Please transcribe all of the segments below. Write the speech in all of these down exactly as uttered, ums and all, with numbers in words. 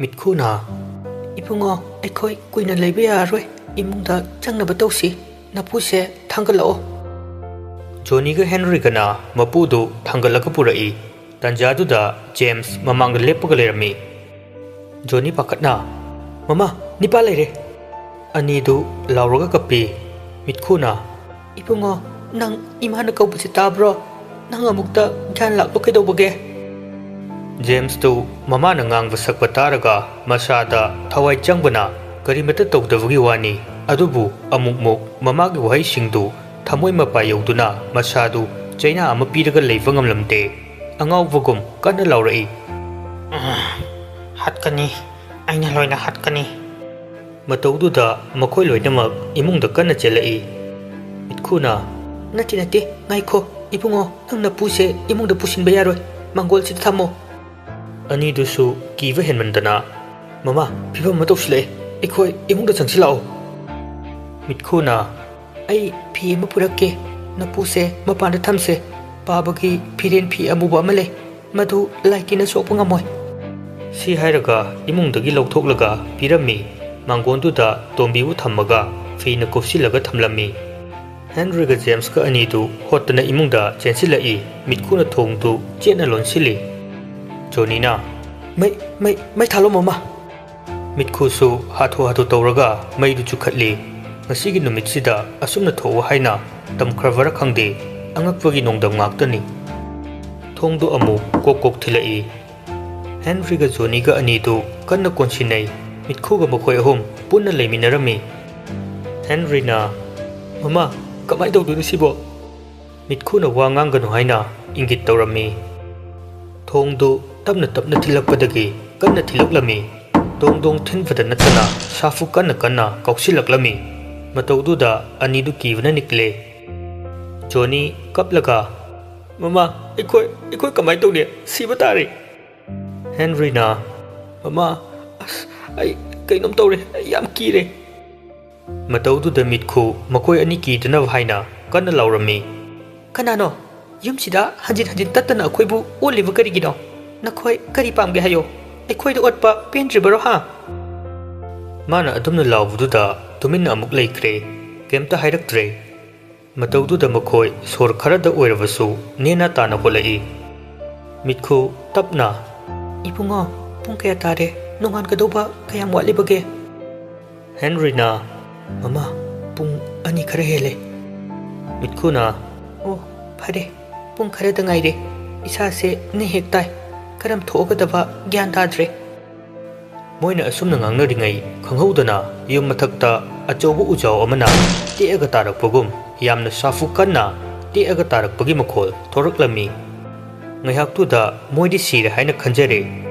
ꯃꯤꯠꯈꯨꯅ, "ꯏꯕꯨꯡꯉꯣ, ꯑꯩꯈꯣꯏ ꯀꯨꯏꯅ ꯂꯩꯕ ꯌꯥꯔꯔꯣꯏ꯫ ꯏꯃꯨꯡꯗ ꯆꯪꯅꯕ ꯇꯧꯁꯤ꯫ ꯅꯄꯨꯁꯦ ꯊꯥꯡꯒꯠꯂꯛꯑꯣ꯫" ꯖꯣꯅꯤꯒ ꯍꯦꯟꯔꯤꯒꯅ ꯃꯄꯨꯗꯨ ꯊꯥꯡꯒꯠꯂꯒ ꯄꯨꯔꯛꯏ꯫ ꯇꯥꯟꯖꯥꯗꯨꯗ ꯖꯦꯝꯁ ꯃꯃꯥꯡꯗ ꯂꯦꯞꯄꯒ ꯂꯩꯔꯝꯃꯤ꯫ ꯖꯣꯅꯤ ꯄꯥꯈꯠꯅ, "ꯃꯃꯥ, ꯅꯤꯄꯥ ꯂꯩꯔꯦ!" ꯑꯅꯤꯗꯨ ꯂꯥꯎꯔꯒ ꯀꯞꯄꯤ꯫ ꯃꯤꯠꯈꯨꯅ, "ꯏꯕꯨꯡꯉꯣ, ꯅꯪ ꯏꯃꯥꯅ ꯀꯧꯕꯁꯦ ꯇꯥꯕ꯭ꯔꯣ? ꯅꯪ ꯑꯃꯨꯛꯇ ꯒ꯭ꯌꯥꯟ ꯂꯥꯛꯂꯣ ꯀꯩꯗꯧꯕꯒꯦ?" ꯖꯦꯝꯁꯇꯨ ꯃꯃꯥꯅ ꯉꯥꯡꯕ ꯁꯛꯄ ꯇꯥꯔꯒ ꯃꯁꯥꯗ ꯊꯋꯥꯏ ꯆꯪꯕꯅ ꯀꯔꯤꯃꯠꯇ ꯇꯧꯗꯕꯒꯤ ꯋꯥꯅꯤ꯫ ꯑꯗꯨꯕꯨ ꯑꯃꯨꯛꯃꯨꯛ ꯃꯃꯥꯒꯤ ꯋꯥꯍꯩꯁꯤꯡꯗꯨ ꯊꯃꯣꯏ ꯃꯄꯥ ꯌꯧꯗꯨꯅ ꯃꯁꯥꯗꯨ ꯆꯩꯅꯥ ꯑꯃ ꯄꯤꯔꯒ ꯂꯩꯕ ꯉꯝꯂꯝꯗꯦ꯫ ꯑꯉꯥꯎꯕꯒꯨꯝ ꯀꯟꯅ ꯂꯥꯎꯔꯛꯏ, "ꯍꯥꯠꯀꯅꯤ, ꯑꯩꯅ ꯂꯣꯏꯅ ꯍꯥꯠꯀꯅꯤ!" ꯃꯇꯧꯗꯨꯗ ꯃꯈꯣꯏ ꯂꯣꯏꯅꯃꯛ ꯏꯃꯨꯡꯗ ꯀꯟꯅ ꯆꯦꯜꯂꯛꯏ꯫ ꯃꯤꯠꯈꯨꯅ, "ꯅꯠꯇꯦ, ꯅꯠꯇꯦ, ꯉꯥꯏꯈꯣ, ꯏꯕꯨꯡꯉꯣ, ꯅꯪ ꯅꯄꯨꯁꯦ ꯏꯃꯨꯡꯗ ꯄꯨꯁꯤꯟꯕ ꯌꯥꯔꯣꯏ, ꯃꯥꯡꯒꯣꯜꯁꯤꯗ ꯊꯝꯃꯣ꯫" ꯑꯅꯤꯗꯨꯁꯨ ꯀꯤꯕ ꯍꯦꯟꯃꯟꯗꯅ, "ꯃꯃꯥ, ꯐꯤꯕꯝ ꯑꯃ ꯇꯧꯁꯤꯜꯂꯛꯑꯦ, ꯑꯩꯈꯣꯏ ꯏꯃꯨꯡꯗ ꯆꯪꯁꯤꯜꯂꯛꯑꯣ꯫" ꯃꯤꯠꯈꯨꯅ, "ꯑꯩ ꯐꯤ ꯑꯃ ꯄꯨꯔꯛꯀꯦ, ꯅꯄꯨꯁꯦ ꯃꯄꯥꯟꯗ ꯊꯝꯁꯦ, ꯄꯥꯕꯒꯤ ꯐꯤꯔꯦꯟ ꯐꯤ ꯑꯃꯨꯕ ꯑꯃ ꯂꯩ, ꯃꯗꯨ ꯂꯥꯏ ꯇꯤꯟꯅ ꯁꯣꯛꯄ ꯉꯝꯃꯣꯏ꯫" ꯁꯤ ꯍꯥꯏꯔꯒ ꯏꯃꯨꯡꯗꯒꯤ ꯂꯧꯊꯣꯛꯂꯒ ꯄꯤꯔꯝꯃꯤ꯫ ꯃꯥꯡꯒꯣꯟꯗꯨꯗ ꯇꯣꯝꯕꯤꯕꯨ ꯊꯝꯃꯒ ꯐꯤꯅ ꯀꯨꯞꯁꯤꯜꯂꯒ ꯊꯝꯂꯝꯃꯤ꯫ ꯍꯦꯟꯔꯤꯒ ꯖꯦꯝꯁꯀ ꯑꯅꯤꯗꯨ ꯍꯣꯠꯇꯅ ꯏꯃꯨꯡꯗ ꯆꯦꯟꯁꯤꯜꯂꯛꯏ꯫ ꯃꯤꯠꯈꯨꯅ ꯊꯣꯡꯗꯨ ꯆꯦꯠꯅ ꯂꯣꯟꯁꯤꯜꯂꯤ꯫ ꯖꯣꯅꯤꯅ, "ꯃꯩ, ꯃꯩ, ꯃꯩ ꯊꯥꯜꯂꯣ, ꯃꯃꯥ!" ꯃꯤꯠꯈꯨꯁꯨ ꯍꯥꯊꯨ ꯍꯥꯊꯨ ꯇꯧꯔꯒ ꯃꯩꯗꯨ ꯆꯨꯈꯠꯂꯤ꯫ ꯉꯁꯤꯒꯤ ꯅꯨꯃꯤꯠꯁꯤꯗ ꯑꯁꯨꯝꯅ ꯊꯣꯛꯎ ꯍꯥꯏꯅ ꯇꯝꯈ꯭ꯔꯕꯔꯥ ꯈꯪꯗꯦ, ꯑꯉꯛꯄꯒꯤ ꯅꯣꯡꯗꯝ ꯉꯥꯛꯇꯅꯤ꯫ ꯊꯣꯡꯗꯨ ꯑꯃꯨꯛ ꯀꯣꯛ ꯀꯣꯛ ꯊꯤꯜꯂꯛꯏ꯫ ꯍꯦꯟꯔꯤꯒ ꯖꯣꯅꯤꯒ ꯑꯅꯤꯗꯨ ꯀꯟꯅ ꯀꯣꯟꯁꯤꯟꯅꯩ꯫ ꯃꯤꯠꯈꯨꯒ ꯃꯈꯣꯏ ꯑꯍꯨꯝ ꯄꯨꯟꯅ ꯂꯩꯃꯤꯟꯅꯔꯝꯃꯤ꯫ ꯍꯦꯟꯔꯤꯅ, "ꯃꯃꯥ, ꯀꯃꯥꯏ ꯇꯧꯗꯣꯏꯅꯣ ꯁꯤꯕꯣ?" ꯃꯤꯠꯈꯨꯅ ꯋꯥ ꯉꯥꯡꯒꯅꯨ ꯍꯥꯏꯅ ꯏꯪꯒꯤꯠ ꯇꯧꯔꯝꯃꯤ꯫ ꯊꯣꯡꯗꯨ ꯇꯞꯅ ꯇꯞꯅ ꯊꯤꯜꯂꯛꯄꯗꯒꯤ ꯀꯟꯅ ꯊꯤꯜꯂꯛꯂꯝꯃꯤ꯫ ꯗꯣꯡ ꯗꯣꯡ ꯊꯤꯟꯕꯗ ꯅꯠꯇꯅ ꯁꯥꯐꯨ ꯀꯟꯅ ꯀꯟꯅ ꯀꯥꯎꯁꯤꯜꯂꯛꯂꯝꯃꯤ꯫ ꯃꯇꯧꯗꯨꯗ ꯑꯅꯤꯗꯨ ꯀꯤꯕꯅ ꯅꯤꯛꯂꯦ꯫ ꯖꯣꯅꯤ ꯀꯞꯂꯒ, "ꯃꯃꯥ, ꯑꯩꯈꯣꯏ, ꯑꯩꯈꯣꯏ ꯀꯃꯥꯏ ꯇꯧꯅꯤ? ꯁꯤꯕ ꯇꯥꯔꯦ!" ꯍꯦꯟꯔꯤꯅ, "ꯃꯃꯥ, ꯑꯁ, ꯑꯩ ꯀꯩꯅꯣꯝ ꯇꯧꯔꯦ, ꯑꯩ ꯌꯥꯝ ꯀꯤꯔꯦ!" ꯃꯇꯧꯗꯨꯗ ꯃꯤꯠꯈꯨ ꯃꯈꯣꯏ ꯑꯅꯤ ꯀꯤꯗꯅꯕ ꯍꯥꯏꯅ ꯀꯟꯅ ꯂꯥꯎꯔꯝꯃꯤ꯫ "ꯀꯅꯥꯅꯣ? ꯌꯨꯝꯁꯤꯗ ꯍꯟꯖꯤꯟ ꯍꯟꯖꯤꯟ ꯇꯠꯇꯅ ꯑꯩꯈꯣꯏꯕꯨ ꯑꯣꯠꯂꯤꯕ ꯀꯔꯤꯒꯤꯅꯣ? ꯅꯈꯣꯏ ꯀꯔꯤ ꯄꯥꯝꯒꯦ ꯍꯥꯏꯌꯣ? ꯑꯩꯈꯣꯏꯗ ꯑꯣꯠꯄ ꯄꯦꯟꯗ꯭ꯔꯤꯕꯔꯣ ꯍꯥ?" ꯃꯥꯅ ꯑꯗꯨꯝꯅ ꯂꯥꯎꯕꯗꯨꯗ ꯇꯨꯃꯤꯟꯅ ꯑꯃꯨꯛ ꯂꯩꯈ꯭ꯔꯦ꯫ ꯀꯩꯝꯇ ꯍꯥꯏꯔꯛꯇ꯭ꯔꯦ꯫ ꯃꯇꯧꯗꯨꯗ ꯃꯈꯣꯏ ꯁꯣꯔ ꯈꯔꯗ ꯑꯣꯏꯔꯕꯁꯨ ꯅꯦꯅꯥ ꯇꯥꯅ ꯍꯣꯠꯂꯛꯏ꯫ ꯃꯤꯠꯈꯨ ꯇꯞꯅ, "ꯏꯕꯨꯡꯉꯣ, ꯄꯨꯡ ꯀꯌꯥ ꯇꯥꯔꯦ? ꯅꯣꯡꯉꯥꯟꯒꯗꯧꯕ ꯀꯌꯥꯝ ꯋꯥꯠꯂꯤꯕꯒꯦ?" ꯍꯦꯟꯔꯤꯅ, "ꯃꯃꯥ, ꯄꯨꯡ ꯑꯅꯤ ꯈꯔ ꯍꯦꯜꯂꯦ꯫" ꯃꯤꯠꯈꯨꯅ, "ꯑꯣ, ꯐꯔꯦ, ꯄꯨꯡ ꯈꯔꯗ ꯉꯥꯏꯔꯦ꯫ ꯏꯁꯥꯁꯦ ꯅꯦ ꯍꯦꯛ ꯇꯥꯏ꯫ ꯀꯔꯝ ꯊꯣꯛꯑꯒꯗꯕ ꯒ꯭ꯌꯥꯟ ꯇꯥꯗ꯭ꯔꯦ꯫" ꯃꯣꯏꯅ ꯑꯁꯨꯝꯅ ꯉꯥꯡꯅꯔꯤꯉꯩ ꯈꯪꯍꯧꯗꯅ ꯌꯨꯝ ꯃꯊꯛꯇ ꯑꯆꯧꯕ ꯎꯖꯥꯎ ꯑꯃꯅ ꯇꯦꯛꯑꯒ ꯇꯥꯔꯛꯄꯒꯨꯝ ꯌꯥꯝꯅ ꯁꯥꯐꯨ ꯀꯟꯅ ꯇꯦꯛꯑꯒ ꯇꯥꯔꯛꯄꯒꯤ ꯃꯈꯣꯜ ꯊꯣꯔꯛꯂꯝꯃꯤ꯫ ꯉꯥꯏꯍꯥꯛꯇꯨꯗ ꯃꯣꯏꯗꯤ ꯁꯤꯔꯦ ꯍꯥꯏꯅ ꯈꯟꯖꯔꯦ꯫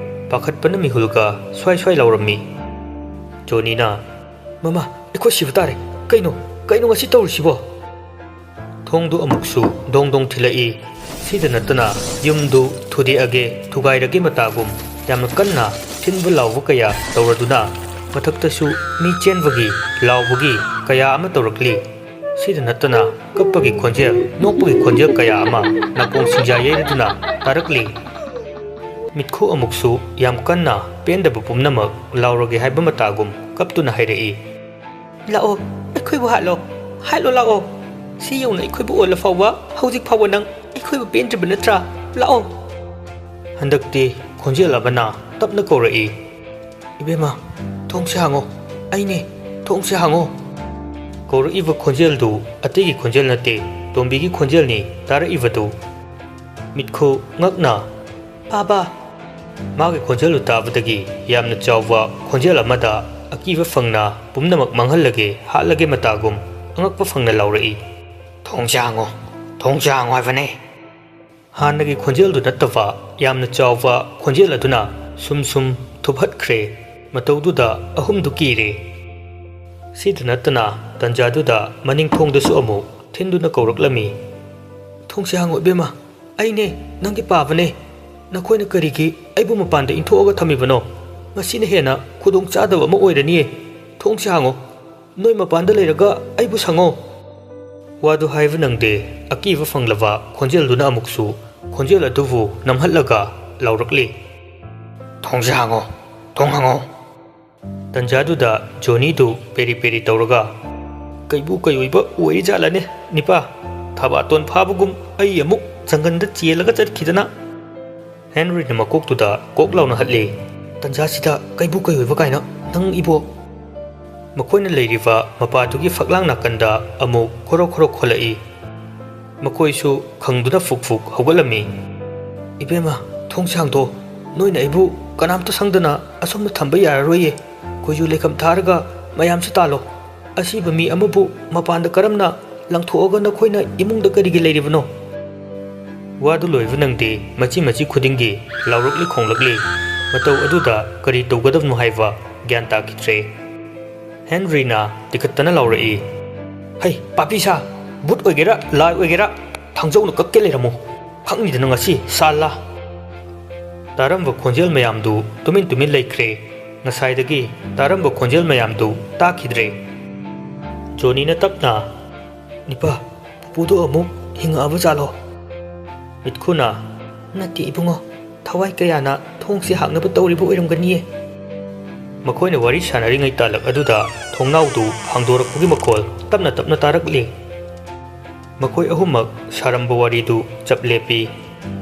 ꯄꯥꯈꯠꯄꯅ ꯃꯤꯍꯨꯜꯒ ꯁ꯭ꯋꯥꯏ ꯁ꯭ꯋꯥꯏ ꯂꯥꯎꯔꯝꯃꯤ꯫ ꯖꯣꯅꯤꯅ, "ꯃꯃꯥ, ꯑꯩꯈꯣꯏ ꯁꯤꯕ ꯇꯥꯔꯦ꯫ ꯀꯩꯅꯣ, ꯀꯩꯅꯣ ꯉꯁꯤ ꯇꯧꯔꯤꯁꯤꯕꯣ?" ꯊꯣꯡꯗꯨ ꯑꯃꯨꯛꯁꯨ ꯗꯣꯡ ꯗꯣꯡ ꯊꯤꯜꯂꯛꯏ꯫ ꯁꯤꯗ ꯅꯠꯇꯅ ꯌꯨꯝꯗꯨ ꯊꯨꯗꯦꯛꯑꯒꯦ, ꯊꯨꯒꯥꯏꯔꯒꯦ ꯃꯇꯥꯒꯨꯝ ꯌꯥꯝꯅ ꯀꯟꯅ ꯊꯤꯟꯕ ꯂꯥꯎꯕ ꯀꯌꯥ ꯇꯧꯔꯗꯨꯅ ꯃꯊꯛꯇꯁꯨ ꯃꯤ ꯆꯦꯟꯕꯒꯤ, ꯂꯥꯎꯕꯒꯤ ꯀꯌꯥ ꯑꯃ ꯇꯧꯔꯛꯂꯤ꯫ ꯁꯤꯗ ꯅꯠꯇꯅ ꯀꯞꯄꯒꯤ ꯈꯣꯟꯖꯦꯜ, ꯅꯣꯛꯄꯒꯤ ꯈꯣꯟꯖꯦꯜ ꯀꯌꯥ ꯑꯃ ꯅꯥꯀꯣꯡ ꯁꯤꯡꯖꯥ ꯌꯩꯔꯗꯨꯅ ꯇꯥꯔꯛꯂꯤ꯫ ꯃꯤꯠꯈꯨ ꯑꯃꯨꯛꯁꯨ ꯌꯥꯝ ꯀꯟꯅ ꯄꯦꯟꯗꯕ ꯄꯨꯝꯅꯃꯛ ꯂꯥꯎꯔꯒꯦ ꯍꯥꯏꯕ ꯃꯇꯥꯒꯨꯝ ꯀꯞꯇꯨꯅ ꯍꯥꯏꯔꯛꯏ꯫ "ꯂꯥꯛꯑꯣ, ꯑꯩꯈꯣꯏꯕꯨ ꯍꯥꯠꯂꯣ, ꯍꯥꯠꯂꯣ ꯂꯥꯛꯑꯣ꯫ ꯁꯤ ꯌꯧꯅ ꯑꯩꯈꯣꯏꯕꯨ ꯑꯣꯠꯂ ꯐꯥꯎꯕ ꯍꯧꯖꯤꯛ ꯐꯥꯎꯕ ꯅꯪ ꯑꯩꯈꯣꯏꯕꯨ ꯄꯦꯟꯗ꯭ꯔꯤꯕ ꯅꯠꯇ꯭ꯔꯥ? ꯂꯥꯛꯑꯣ꯫" ꯍꯟꯗꯛꯇꯤ ꯈꯣꯟꯖꯦꯜ ꯑꯃꯅ ꯇꯞꯅ ꯀꯧꯔꯛꯏ꯫ "ꯏꯕꯦꯝꯃ, ꯊꯣꯡꯁꯦ ꯍꯥꯡꯉꯣ, ꯑꯩꯅꯦ, ꯊꯣꯡꯁꯦ ꯍꯥꯡꯉꯣ꯫" ꯀꯧꯔꯛꯏꯕ ꯈꯣꯟꯖꯦꯜꯗꯨ ꯑꯇꯩꯒꯤ ꯈꯣꯟꯖꯦꯜ ꯅꯠꯇꯦ, ꯇꯣꯝꯕꯤꯒꯤ ꯈꯣꯟꯖꯦꯜꯅꯤ ꯇꯥꯔꯛꯏꯕꯗꯨ꯫ ꯃꯤꯠꯈꯨ ꯉꯛꯅ, "ꯄꯥꯕ!" ꯃꯥꯒꯤ ꯈꯣꯟꯖꯦꯜꯗꯨ ꯇꯥꯕꯗꯒꯤ ꯌꯥꯝꯅ ꯆꯥꯎꯕ ꯈꯣꯟꯖꯦꯜ ꯑꯃꯗ ꯑꯀꯤꯕ ꯐꯪꯅ ꯄꯨꯝꯅꯃꯛ ꯃꯥꯡꯍꯜꯂꯒꯦ, ꯍꯥꯠꯂꯒꯦ ꯃꯇꯥꯒꯨꯝ ꯑꯉꯛꯄ ꯐꯪꯅ ꯂꯥꯎꯔꯛꯏ꯫ "ꯊꯣꯡꯁꯦ ꯍꯥꯡꯉꯣ, ꯊꯣꯡꯁꯦ ꯍꯥꯡꯉꯣ ꯍꯥꯏꯕꯅꯦ!" ꯍꯥꯟꯅꯒꯤ ꯈꯣꯟꯖꯦꯜꯗꯨ ꯅꯠꯇꯕ ꯌꯥꯝꯅ ꯆꯥꯎꯕ ꯈꯣꯟꯖꯦꯜ ꯑꯗꯨꯅ ꯁꯨꯝ ꯁꯨꯝ ꯊꯨꯞꯍꯠꯈ꯭ꯔꯦ꯫ ꯃꯇꯧꯗꯨꯗ ꯑꯍꯨꯝꯗꯨ ꯀꯤꯔꯦ꯫ ꯁꯤꯗ ꯅꯠꯇꯅ ꯇꯟꯖꯥꯗꯨꯗ ꯃꯅꯤꯡ ꯊꯣꯡꯗꯁꯨ ꯑꯃꯨꯛ ꯊꯤꯟꯗꯨꯅ ꯀꯧꯔꯛꯂꯝꯃꯤ꯫ "ꯊꯣꯡꯁꯦ ꯍꯥꯡꯉꯣ ꯏꯕꯦꯝꯃ, ꯑꯩꯅꯦ, ꯅꯪꯒꯤ ꯄꯥꯕꯅꯦ꯫ ꯅꯈꯣꯏꯅ ꯀꯔꯤꯒꯤ ꯑꯩꯕꯨ ꯃꯄꯥꯟꯗ ꯏꯟꯊꯣꯛꯑꯒ ꯊꯝꯃꯤꯕꯅꯣ? ꯃꯁꯤꯅ ꯍꯦꯟꯅ ꯈꯨꯗꯣꯡ ꯆꯥꯗꯕ ꯑꯃ ꯑꯣꯏꯔꯅꯤꯌꯦ꯫ ꯊꯣꯡꯁꯦ ꯍꯥꯡꯉꯣ꯫ ꯅꯣꯏ ꯃꯄꯥꯟꯗ ꯂꯩꯔꯒ ꯑꯩꯕꯨ ꯁꯪꯉꯣ꯫" ꯋꯥꯗꯨ ꯍꯥꯏꯕ ꯅꯪꯗꯦ, ꯑꯀꯤꯕ ꯐꯪꯂꯕ ꯈꯣꯟꯖꯦꯜꯗꯨꯅ ꯑꯃꯨꯛꯁꯨ ꯈꯣꯟꯖꯦꯜ ꯑꯗꯨꯕꯨ ꯅꯝꯍꯠꯂꯒ ꯂꯥꯎꯔꯛꯂꯤ꯫ "ꯊꯣꯡꯁꯦ ꯍꯥꯡꯉꯣ, ꯊꯣꯡ ꯍꯥꯡꯉꯣ!" ꯇꯟꯖꯥꯗꯨꯗ ꯖꯣꯅꯤꯗꯨ ꯄꯦꯔꯤ ꯄꯦꯔꯤ ꯇꯧꯔꯒ, "ꯀꯩꯕꯨ ꯀꯩꯑꯣꯏꯕ ꯑꯣꯏꯔꯤꯖꯥꯠꯂꯅꯦ, ꯅꯤꯄꯥ? ꯊꯕꯥꯇꯣꯟ ꯐꯥꯕꯒꯨꯝ ꯑꯩ ꯑꯃꯨꯛ ꯖꯪꯒꯜꯗ ꯆꯦꯜꯂꯒ ꯆꯠꯈꯤꯗꯅ!" ꯍꯦꯟꯔꯤꯅ ꯃꯀꯣꯛꯇꯨꯗ ꯀꯣꯛ ꯂꯥꯎꯅ ꯍꯠꯂꯤ꯫ "ꯇꯟꯖꯥꯁꯤꯗ ꯀꯩꯕꯨ ꯀꯩꯑꯣꯏꯕ ꯀꯥꯏꯅ, ꯅꯪ ꯏꯕꯣ!" ꯃꯈꯣꯏꯅ ꯂꯩꯔꯤꯕ ꯃꯄꯥꯗꯨꯒꯤ ꯐꯛꯂꯥꯡ ꯅꯥꯀꯟꯗ ꯑꯃꯨꯛ ꯈꯣꯔꯣ ꯈꯣꯔꯣ ꯈꯣꯜꯂꯛꯏ꯫ ꯃꯈꯣꯏꯁꯨ ꯈꯪꯗꯨꯅ ꯐꯨꯛ ꯐꯨꯛ ꯍꯧꯒꯠꯂꯝꯃꯤ꯫ "ꯏꯕꯦꯝꯃ, ꯊꯣꯡꯁꯦ ꯍꯥꯡꯗꯣꯛꯑꯣ꯫ ꯅꯣꯏꯅ ꯑꯩꯕꯨ ꯀꯅꯥꯝꯇ ꯁꯪꯗꯅ ꯑꯁꯣꯝꯗ ꯊꯝꯕ ꯌꯥꯔꯔꯣꯏꯌꯦ꯫ ꯈꯣꯏꯖꯨ ꯂꯩꯈꯝ ꯊꯥꯔꯒ ꯃꯌꯥꯝꯁꯦ ꯇꯥꯜꯂꯣ꯫ ꯑꯁꯤꯕ ꯃꯤ ꯑꯃꯕꯨ ꯃꯄꯥꯟꯗ ꯀꯔꯝꯅ ꯂꯪꯊꯣꯛꯑꯒ ꯅꯈꯣꯏꯅ ꯏꯃꯨꯡꯗ ꯀꯔꯤꯒꯤ ꯂꯩꯔꯤꯕꯅꯣ?" ꯋꯥꯗꯨ ꯂꯣꯏꯕ ꯅꯪꯗꯦ, ꯃꯆꯤ ꯃꯆꯤ ꯈꯨꯗꯤꯡꯒꯤ ꯂꯥꯎꯔꯛꯂꯤ ꯈꯣꯡꯂꯛꯂꯤ꯫ ꯃꯇꯧ ꯑꯗꯨꯗ ꯀꯔꯤ ꯇꯧꯒꯗꯕꯅꯣ ꯍꯥꯏꯕ ꯒ꯭ꯌꯥꯟ ꯇꯥꯈꯤꯗ꯭ꯔꯦ꯫ ꯍꯦꯟꯔꯤꯅ ꯇꯤꯈꯠꯇꯅ ꯂꯥꯎꯔꯛꯏ, "ꯍꯩ, ꯄꯥꯄꯤ ꯁꯥ! ꯚꯨꯠ ꯑꯣꯏꯒꯦꯔꯥ, ꯂꯥꯏ ꯑꯣꯏꯒꯦꯔꯥ, ꯊꯥꯡꯖꯧꯅ ꯀꯛꯀꯦ ꯂꯩꯔꯝꯃꯨ꯫ ꯈꯪꯅꯤꯗꯅ ꯉꯁꯤ, ꯁꯥꯜꯂꯥ!" ꯇꯥꯔꯝꯕ ꯈꯣꯟꯖꯦꯜ ꯃꯌꯥꯝꯗꯨ ꯇꯨꯃꯤꯟ ꯇꯨꯃꯤꯟ ꯂꯩꯈ꯭ꯔꯦ꯫ ꯉꯁꯥꯏꯗꯒꯤ ꯇꯥꯔꯝꯕ ꯈꯣꯟꯖꯦꯜ ꯃꯌꯥꯝꯗꯨ ꯇꯥꯈꯤꯗ꯭ꯔꯦ꯫ ꯖꯣꯅꯤꯅ ꯇꯞꯅ, "ꯅꯤꯄꯥ, ꯄꯨꯄꯨꯗꯣ ꯑꯃꯨꯛ ꯍꯤꯡꯉꯛꯑꯕ ꯖꯥꯠꯂꯣ?" ꯃꯤꯠꯈꯨꯅ, "ꯅꯠꯇꯦ ꯏꯕꯨꯡꯉꯣ, ꯊꯋꯥꯏ ꯀꯌꯥꯅ ꯊꯣꯡꯁꯦ ꯍꯥꯡꯅꯕ ꯇꯧꯔꯤꯕ ꯑꯣꯏꯔꯝꯒꯅꯤꯌꯦ꯫" ꯃꯈꯣꯏꯅ ꯋꯥꯔꯤ ꯁꯥꯟꯅꯔꯤꯉꯩ ꯇꯥꯂꯛ ꯑꯗꯨꯗ ꯊꯣꯡꯅꯥꯎꯗꯨ ꯍꯥꯡꯗꯣꯔꯛꯄꯒꯤ ꯃꯈꯣꯜ ꯇꯞꯅ ꯇꯞꯅ ꯇꯥꯔꯛꯂꯤ꯫ ꯃꯈꯣꯏ ꯑꯍꯨꯝꯃꯛ ꯁꯥꯔꯝꯕ ꯋꯥꯔꯤꯗꯨ ꯆꯞ ꯂꯦꯞꯄꯤ꯫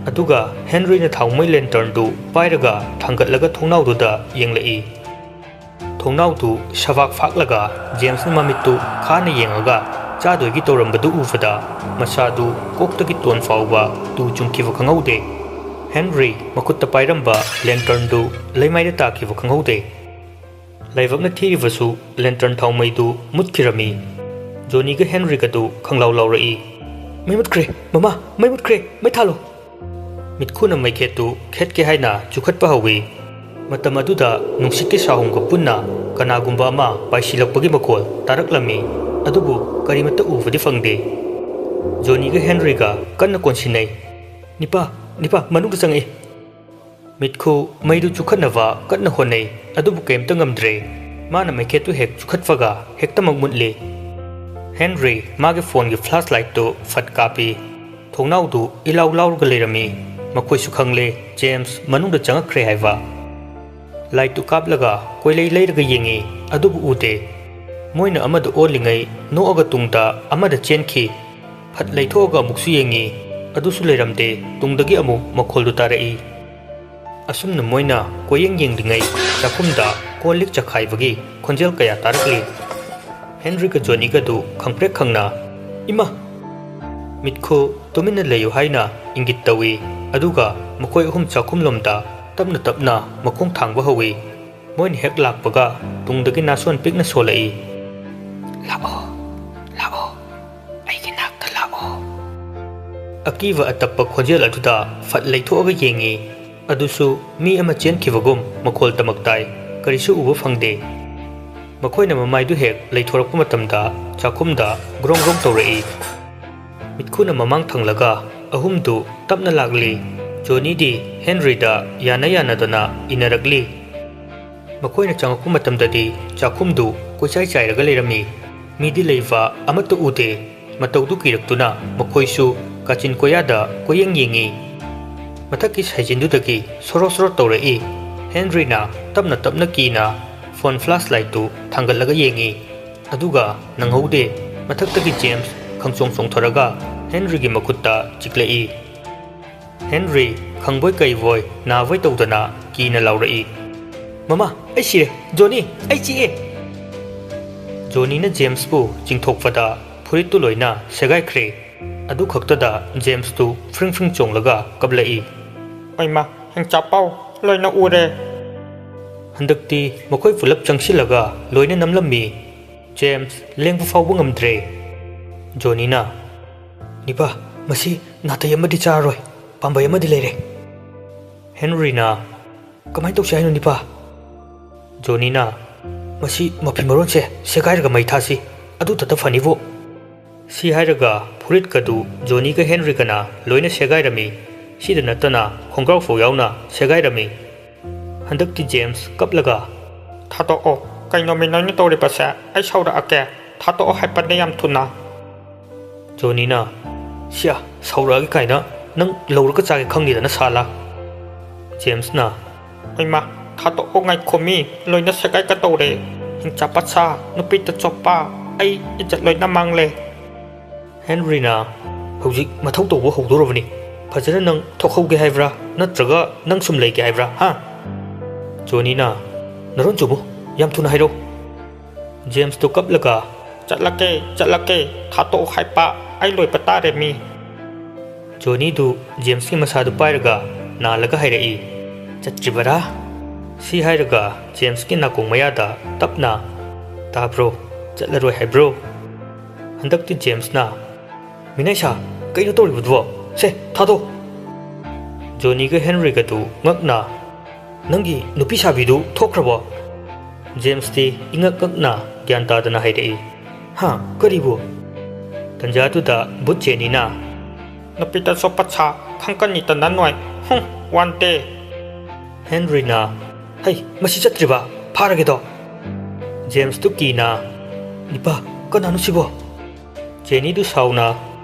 ꯑꯗꯨꯒ ꯍꯦꯟꯔꯤꯅ ꯊꯥꯎꯃꯩ ꯂꯦꯟꯇꯔꯟꯗꯨ ꯄꯥꯏꯔꯒ ꯊꯥꯡꯒꯠꯂꯒ ꯊꯣꯡꯅꯥꯎꯗꯨꯗ ꯌꯦꯡꯂꯛꯏ꯫ ꯊꯣꯡꯅꯥꯎꯗꯨ ꯁꯕꯥꯛ ꯐꯥꯛꯂꯒ ꯖꯦꯝꯁꯅ ꯃꯃꯤꯠꯇꯨ ꯈꯥꯅ ꯌꯦꯡꯉꯒ ꯆꯥꯗꯣꯏꯒꯤ ꯇꯧꯔꯝꯕꯗꯨ ꯎꯕꯗ ꯃꯁꯥꯗꯨ ꯀꯣꯛꯇꯒꯤ ꯇꯣꯟ ꯐꯥꯎꯕ ꯇꯨ ꯆꯨꯡꯈꯤꯕ ꯈꯪꯍꯧꯗꯦ꯫ ꯍꯦꯟꯔꯤ ꯃꯈꯨꯠꯇ ꯄꯥꯏꯔꯝꯕ ꯂꯦꯟꯇꯔꯟꯗꯨ ꯂꯩꯃꯥꯏꯗ ꯇꯥꯈꯤꯕ ꯈꯪꯍꯧꯗꯦ꯫ ꯂꯥꯏꯕꯛꯅ ꯊꯤꯔꯤꯕꯁꯨ ꯂꯦꯟꯇꯔꯟ ꯊꯥꯎꯃꯩꯗꯨ ꯃꯨꯠꯈꯤꯔꯝꯃꯤ꯫ ꯖꯣꯅꯤꯒ ꯍꯦꯟꯔꯤꯒꯗꯨ ꯈꯪꯂꯥꯎ ꯂꯥꯎꯔꯛꯏ꯫ "ꯃꯩ ꯃꯨꯠꯈ꯭ꯔꯦ! ꯃꯃꯥ, ꯃꯩ ꯃꯨꯠꯈ꯭ꯔꯦ! ꯃꯩ ꯊꯥꯜꯂꯣ!" ꯃꯤꯠꯈꯨꯅ ꯃꯩꯈꯦꯠꯇꯨ ꯈꯦꯠꯀꯦ ꯍꯥꯏꯅ ꯆꯨꯈꯠꯄ ꯍꯧꯏ꯫ ꯃꯇꯝ ꯑꯗꯨꯗ ꯅꯨꯡꯁꯤꯠꯀꯤ ꯁꯥꯍꯨꯝꯒ ꯄꯨꯟꯅ ꯀꯅꯥꯒꯨꯝꯕ ꯑꯃ ꯄꯥꯏꯁꯤꯜꯂꯛꯄꯒꯤ ꯃꯈꯣꯜ ꯇꯥꯔꯛꯂꯝꯃꯤ, ꯑꯗꯨꯕꯨ ꯀꯔꯤꯃꯠꯇ ꯎꯕꯗꯤ ꯐꯪꯗꯦ꯫ ꯖꯣꯅꯤꯒ ꯍꯦꯟꯔꯤꯒ ꯀꯟꯅ ꯀꯣꯟꯁꯤꯟꯅꯩ꯫ "ꯅꯤꯄꯥ, ꯅꯤꯄꯥ, ꯃꯅꯨꯡꯗ ꯆꯪꯉꯛꯏ!" ꯃꯤꯠꯈꯨ ꯃꯩꯗꯨ ꯆꯨꯈꯠꯅꯕ ꯀꯟꯅ ꯍꯣꯠꯅꯩ, ꯑꯗꯨꯕꯨ ꯀꯔꯤꯝꯇ ꯉꯝꯗ꯭ꯔꯦ꯫ ꯃꯥꯅ ꯃꯩꯈꯦꯠꯇꯨ ꯍꯦꯛ ꯆꯨꯈꯠꯄꯒ ꯍꯦꯛꯇꯃꯛ ꯃꯨꯠꯂꯤ꯫ ꯍꯦꯟꯔꯤ ꯃꯥꯒꯤ ꯐꯣꯟꯒꯤ ꯐ꯭ꯂꯥꯁ ꯂꯥꯏꯠꯇꯨ ꯐꯠ ꯀꯥꯞꯄꯤ꯫ ꯊꯣꯡꯅꯥꯎꯗꯨ ꯏꯂꯥꯎ ꯂꯥꯎꯔꯒ ꯂꯩꯔꯝꯃꯤ꯫ ꯃꯈꯣꯏꯁꯨ ꯈꯪꯂꯦ ꯖꯦꯝꯁ ꯃꯅꯨꯡꯗ ꯆꯪꯉꯛꯈ꯭ꯔꯦ ꯍꯥꯏꯕ꯫ ꯂꯥꯏꯠꯇꯨ ꯀꯥꯞꯂꯒ ꯀꯣꯏꯂꯩ ꯂꯩꯔꯒ ꯌꯦꯡꯉꯤ, ꯑꯗꯨꯕꯨ ꯎꯗꯦ꯫ ꯃꯣꯏꯅ ꯑꯃꯗ ꯑꯣꯜꯂꯤꯉꯩ ꯅꯣꯛꯑꯒ ꯇꯨꯡꯗ ꯑꯃꯗ ꯆꯦꯟꯈꯤ꯫ ꯐꯠ ꯂꯩꯊꯣꯛꯑꯒ ꯑꯃꯨꯛꯁꯨ ꯌꯦꯡꯉꯤ, ꯑꯗꯨꯁꯨ ꯂꯩꯔꯝꯗꯦ꯫ ꯇꯨꯡꯗꯒꯤ ꯑꯃꯨꯛ ꯃꯈꯣꯜꯗꯨ ꯇꯥꯔꯛꯏ꯫ ꯑꯁꯨꯝꯅ ꯃꯣꯏꯅ ꯀꯣꯏꯌꯦꯡ ꯌꯦꯡꯂꯤꯉꯩ ꯆꯥꯛꯈꯨꯝꯗ ꯀꯣꯜ ꯂꯤꯛ ꯆꯈꯥꯏꯕꯒꯤ ꯈꯣꯟꯖꯦꯜ ꯀꯌꯥ ꯇꯥꯔꯛꯂꯤ꯫ ꯍꯦꯟꯔꯤꯒ ꯖꯣꯅꯤꯒꯗꯨ ꯈꯪꯄ꯭ꯔꯦꯛ ꯈꯪꯅ, "ꯏꯃꯥ!" ꯃꯤꯠꯈꯨ ꯇꯨꯃꯤꯟꯅ ꯂꯩꯌꯨ ꯍꯥꯏꯅ ꯏꯪꯒꯤꯠ ꯇꯧꯏ, ꯑꯗꯨꯒ ꯃꯈꯣꯏ ꯑꯍꯨꯝ ꯆꯥꯛꯈꯨꯝꯂꯣꯝꯗ ꯇꯞꯅ ꯇꯞꯅ ꯃꯈꯣꯡ ꯊꯥꯡꯕ ꯍꯧꯏ꯫ ꯃꯣꯏꯅ ꯍꯦꯛ ꯂꯥꯛꯄꯒ ꯇꯨꯡꯗꯒꯤ ꯅꯥꯁꯣꯟ ꯄꯤꯛꯅ ꯁꯣꯜꯂꯛꯏ, "ꯂꯥꯛꯑꯣ, ꯂꯥꯛꯑꯣ, ꯑꯩꯒꯤ ꯅꯥꯛꯇ ꯂꯥꯛꯑꯣ!" ꯑꯀꯤꯕ ꯑꯇꯞꯄ ꯈꯣꯟꯖꯦꯜ ꯑꯗꯨꯗ ꯐꯠ ꯂꯩꯊꯣꯛꯑꯒ ꯌꯦꯡꯉꯤ꯫ ꯑꯗꯨꯁꯨ ꯃꯤ ꯑꯃ ꯆꯦꯟꯈꯤꯕꯒꯨꯝ ꯃꯈꯣꯜ ꯇꯃꯛ ꯇꯥꯏ꯫ ꯀꯔꯤꯁꯨ ꯎꯕ ꯐꯪꯗꯦ꯫ ꯃꯈꯣꯏꯅ ꯃꯃꯥꯏꯗꯨ ꯍꯦꯛ ꯂꯩꯊꯣꯔꯛꯄ ꯃꯇꯝꯗ ꯆꯥꯛꯈꯨꯝꯗ ꯒ꯭ꯔꯣꯡ ꯒ꯭ꯔꯣꯡ ꯇꯧꯔꯛꯏ꯫ ꯃꯤꯠꯈꯨꯅ ꯃꯃꯥꯡ ꯊꯪꯂꯒ ꯑꯍꯨꯝꯗꯨ ꯇꯞꯅ ꯂꯥꯛꯂꯤ꯫ ꯖꯣꯅꯤꯗꯤ ꯍꯦꯟꯔꯤꯗ ꯌꯥꯅ ꯌꯥꯅꯗꯅ ꯏꯟꯅꯔꯛꯂꯤ꯫ ꯃꯈꯣꯏꯅ ꯆꯪꯂꯛꯄ ꯃꯇꯝꯗꯗꯤ ꯆꯥꯛꯈꯨꯝꯗꯨ ꯀꯣꯏꯆꯥꯏ ꯆꯥꯏꯔꯒ ꯂꯩꯔꯝꯃꯤ꯫ ꯃꯤꯗꯤ ꯂꯩꯕ ꯑꯃꯠꯇ ꯎꯗꯦ꯫ ꯃꯇꯧꯗꯨ ꯀꯤꯔꯛꯇꯨꯅ ꯃꯈꯣꯏꯁꯨ ꯀꯥꯆꯤꯟ ꯀꯣꯏꯌꯥꯗ ꯀꯣꯏꯌꯦꯡ ꯌꯦꯡꯉꯤ꯫ ꯃꯊꯛꯀꯤ ꯁꯥꯏꯖꯤꯟꯗꯨꯗꯒꯤ ꯁꯣꯔꯣ ꯁꯣꯔꯣ ꯇꯧꯔꯛꯏ꯫ ꯍꯦꯟꯔꯤꯅ ꯇꯞꯅ ꯇꯞꯅ ꯀꯤꯅ ꯐꯣꯟ ꯐ꯭ꯂꯥꯁ ꯂꯥꯏꯠꯇꯨ ꯊꯥꯡꯒꯠꯂꯒ ꯌꯦꯡꯉꯤ꯫ ꯑꯗꯨꯒ ꯅꯪꯍꯧꯗꯦ, ꯃꯊꯛꯇꯒꯤ ꯖꯦꯝꯁ ꯈꯪꯆꯣꯡ ꯆꯣꯡꯊꯣꯔꯒ ꯍꯦꯟꯔꯤꯒꯤ ꯃꯈꯨꯠꯇ ꯆꯤꯛꯂꯛꯏ꯫ ꯍꯦꯟꯔꯤ ꯈꯪꯕꯣꯏ ꯀꯩꯕꯣꯏ ꯅꯥꯕꯣꯏ ꯇꯧꯗꯅ ꯀꯤꯅ ꯂꯥꯎꯔꯛꯏ, "ꯃꯃꯥ, ꯑꯩ ꯁꯤꯔꯦ! ꯖꯣꯅꯤ, ꯑꯩ ꯆꯤꯛꯑꯦ!" ꯖꯣꯅꯤꯅ ꯖꯦꯝꯁꯄꯨ ꯆꯤꯡꯊꯣꯛꯄꯗ ꯐꯨꯔꯤꯠꯇꯨ ꯂꯣꯏꯅ ꯁꯦꯒꯥꯏꯈ꯭ꯔꯦ꯫ ꯑꯗꯨ ꯈꯛꯇꯗ ꯖꯦꯝꯁꯇꯨ ꯐ꯭ꯔꯤꯡ ꯐ꯭ꯔꯤꯡ ꯆꯣꯡꯂꯒ ꯀꯞꯂꯛꯏ, "ꯑꯣꯏꯃꯥ, ꯍꯤꯡꯆꯥꯄꯥꯎ, ꯂꯣꯏꯅ ꯎꯔꯦ!" ꯍꯟꯗꯛꯇꯤ ꯃꯈꯣꯏ ꯄꯨꯂꯞ ꯆꯪꯁꯤꯜꯂꯒ ꯂꯣꯏꯅ ꯅꯝꯂꯝꯃꯤ꯫ ꯖꯦꯝꯁ ꯂꯦꯡꯕ ꯐꯥꯎꯕ ꯉꯝꯗ꯭ꯔꯦ꯫ ꯖꯣꯅꯤꯅ, "ꯅꯤꯄꯥ, ꯃꯁꯤ ꯅꯥꯇꯩ ꯑꯃꯗꯤ ꯆꯥꯔꯔꯣꯏ, ꯄꯥꯝꯕꯩ ꯑꯃꯗꯤ ꯂꯩꯔꯦ꯫" ꯍꯦꯟꯔꯤꯅ, "ꯀꯃꯥꯏꯅ ꯇꯧꯁꯤ ꯍꯥꯏꯅꯣ ꯅꯤꯄꯥ?" ꯖꯣꯅꯤꯅ, "ꯃꯁꯤ ꯃꯐꯤ ꯃꯔꯣꯟꯁꯦ ꯁꯦꯒꯥꯏꯔꯒ ꯃꯩ ꯊꯥꯁꯤ, ꯑꯗꯨꯇꯇ ꯐꯅꯤꯕꯨ꯫" ꯁꯤ ꯍꯥꯏꯔꯒ ꯐꯨꯔꯤꯠꯀꯗꯨ ꯖꯣꯅꯤꯒ ꯍꯦꯟꯔꯤꯒꯅ ꯂꯣꯏꯅ ꯁꯦꯒꯥꯏꯔꯝꯃꯤ꯫ ꯁꯤꯗ ꯅꯠꯇꯅ ꯈꯣꯡꯒ꯭ꯔꯥꯎ ꯐꯥꯎ ꯌꯥꯎꯅ ꯁꯦꯒꯥꯏꯔꯝꯃꯤ꯫ ꯍꯟꯗꯛꯇꯤ ꯖꯦꯝꯁ ꯀꯞꯂꯒ, "ꯊꯥꯗꯣꯛꯑꯣ, ꯀꯩꯅꯣꯃꯤ ꯅꯣꯏꯅ ꯇꯧꯔꯤꯕꯁꯦ? ꯑꯩ ꯁꯥꯎꯔꯛꯑꯒꯦ, ꯊꯥꯗꯣꯛꯑꯣ ꯍꯥꯏꯕꯅꯦ ꯌꯥꯝ ꯊꯨꯅ꯫" ꯖꯣꯅꯤꯅ, "ꯁꯤꯌꯥ, ꯁꯥꯎꯔꯛꯑꯒꯦ ꯀꯥꯏꯅ, ꯅꯪ ꯂꯧꯔꯒ ꯆꯥꯒꯦ ꯈꯪꯅꯤꯗꯅ ꯁꯥꯂꯥ꯫" ꯖꯦꯝꯁꯅ, "ꯍꯣꯏꯃꯥ, ꯊꯥꯗꯣꯛꯑꯣ, ꯉꯥꯏꯈꯣꯃꯤ, ꯂꯣꯏꯅ ꯁꯦꯒꯥꯏꯒꯗꯧꯔꯦ꯫ ꯍꯤꯡꯆꯥ ꯄꯠꯁꯥ, ꯅꯨꯄꯤꯇ ꯆꯣꯞꯄ, ꯑꯩ ꯏꯖꯠ ꯂꯣꯏꯅ ꯃꯥꯡꯂꯦ꯫ ꯍꯦꯟꯔꯤꯅ, "ꯍꯧꯖꯤꯛ ꯃꯊꯧ ꯇꯧꯕ ꯍꯧꯗꯣꯔꯕꯅꯤ꯫ ꯐꯖꯅ ꯅꯪ ꯊꯣꯛꯍꯧꯒꯦ ꯍꯥꯏꯕ꯭ꯔꯥ, ꯅꯠꯇ꯭ꯔꯒ ꯅꯪ ꯁꯨꯝ ꯂꯩꯒꯦ ꯍꯥꯏꯕ꯭ꯔꯥ, ꯍꯥ?" ꯖꯣꯅꯤꯅ, "ꯅꯔꯣꯟ ꯆꯨꯃꯨ, ꯌꯥꯝ ꯊꯨꯅ ꯍꯥꯏꯔꯛꯎ꯫" ꯖꯦꯝꯁꯇꯨ ꯀꯞꯂꯒ, "ꯆꯠꯂꯒꯦ, ꯆꯠꯂꯒꯦ, ꯊꯥꯗꯣꯛꯑꯣ ꯍꯥꯏꯕ, ꯑꯩ ꯂꯣꯏꯕ ꯇꯥꯔꯦ ꯃꯤ꯫" ꯖꯣꯅꯤꯗꯨ ꯖꯦꯝꯁꯀꯤ ꯃꯁꯥꯗꯨ ꯄꯥꯏꯔꯒ ꯅꯥꯜꯂꯒ ꯍꯥꯏꯔꯛꯏ, "ꯆꯠꯇ꯭ꯔꯤꯕꯔꯥ? ꯁꯤ ꯍꯥꯏꯔꯒ ꯖꯦꯝꯁꯀꯤ ꯅꯥꯀꯣꯡ ꯃꯌꯥꯗ ꯇꯞꯅ, "ꯇꯥꯕ꯭ꯔꯣ? ꯆꯠꯂꯔꯣꯏ ꯍꯥꯏꯕ꯭ꯔꯣ?" ꯍꯟꯗꯛꯇꯤ ꯖꯦꯝꯁꯅ, "ꯃꯤꯅꯥꯏꯁꯥ, ꯀꯩꯅꯣ ꯇꯧꯔꯤꯕꯗꯨꯕꯣ? ꯁꯦ, ꯊꯥꯗꯣꯛ!" ꯖꯣꯅꯤꯒ ꯍꯦꯟꯔꯤꯒꯗꯨ ꯉꯛꯅ, "ꯅꯪꯒꯤ ꯅꯨꯄꯤ ꯁꯥꯕꯤꯗꯨ ꯊꯣꯛꯈ꯭ꯔꯕꯣ?" ꯖꯦꯝꯁꯇꯤ ꯏꯉꯛ ꯉꯛꯅ ꯒ꯭ꯌꯥꯟ ꯇꯥꯗꯅ ꯍꯥꯏꯔꯛꯏ, "ꯍꯥ? ꯀꯔꯤꯕꯨ?" ꯇꯟꯖꯥꯗꯨꯗ ꯕꯨꯠ ꯖꯦꯅꯤꯅ, "ꯅꯨꯄꯤꯗ ꯆꯣꯞꯄ ꯁꯥ ꯈꯪꯀꯅꯤꯗꯅ ꯅꯣꯏ꯫ ꯍꯨꯝ, ꯋꯥꯟꯗꯦ!" ꯍꯦꯟꯔꯤꯅ, "ꯍꯩ, ꯃꯁꯤ ꯆꯠꯇ꯭ꯔꯤꯕ? ꯐꯥꯔꯒꯦꯗꯣ!" ꯖꯦꯝꯁꯇꯨ ꯀꯤꯅ, "ꯅꯤꯄꯥ, ꯀꯅꯥꯅꯣ ꯁꯤꯕꯣ?" ꯖꯦꯅꯤꯗꯨ ꯁꯥꯎꯅ,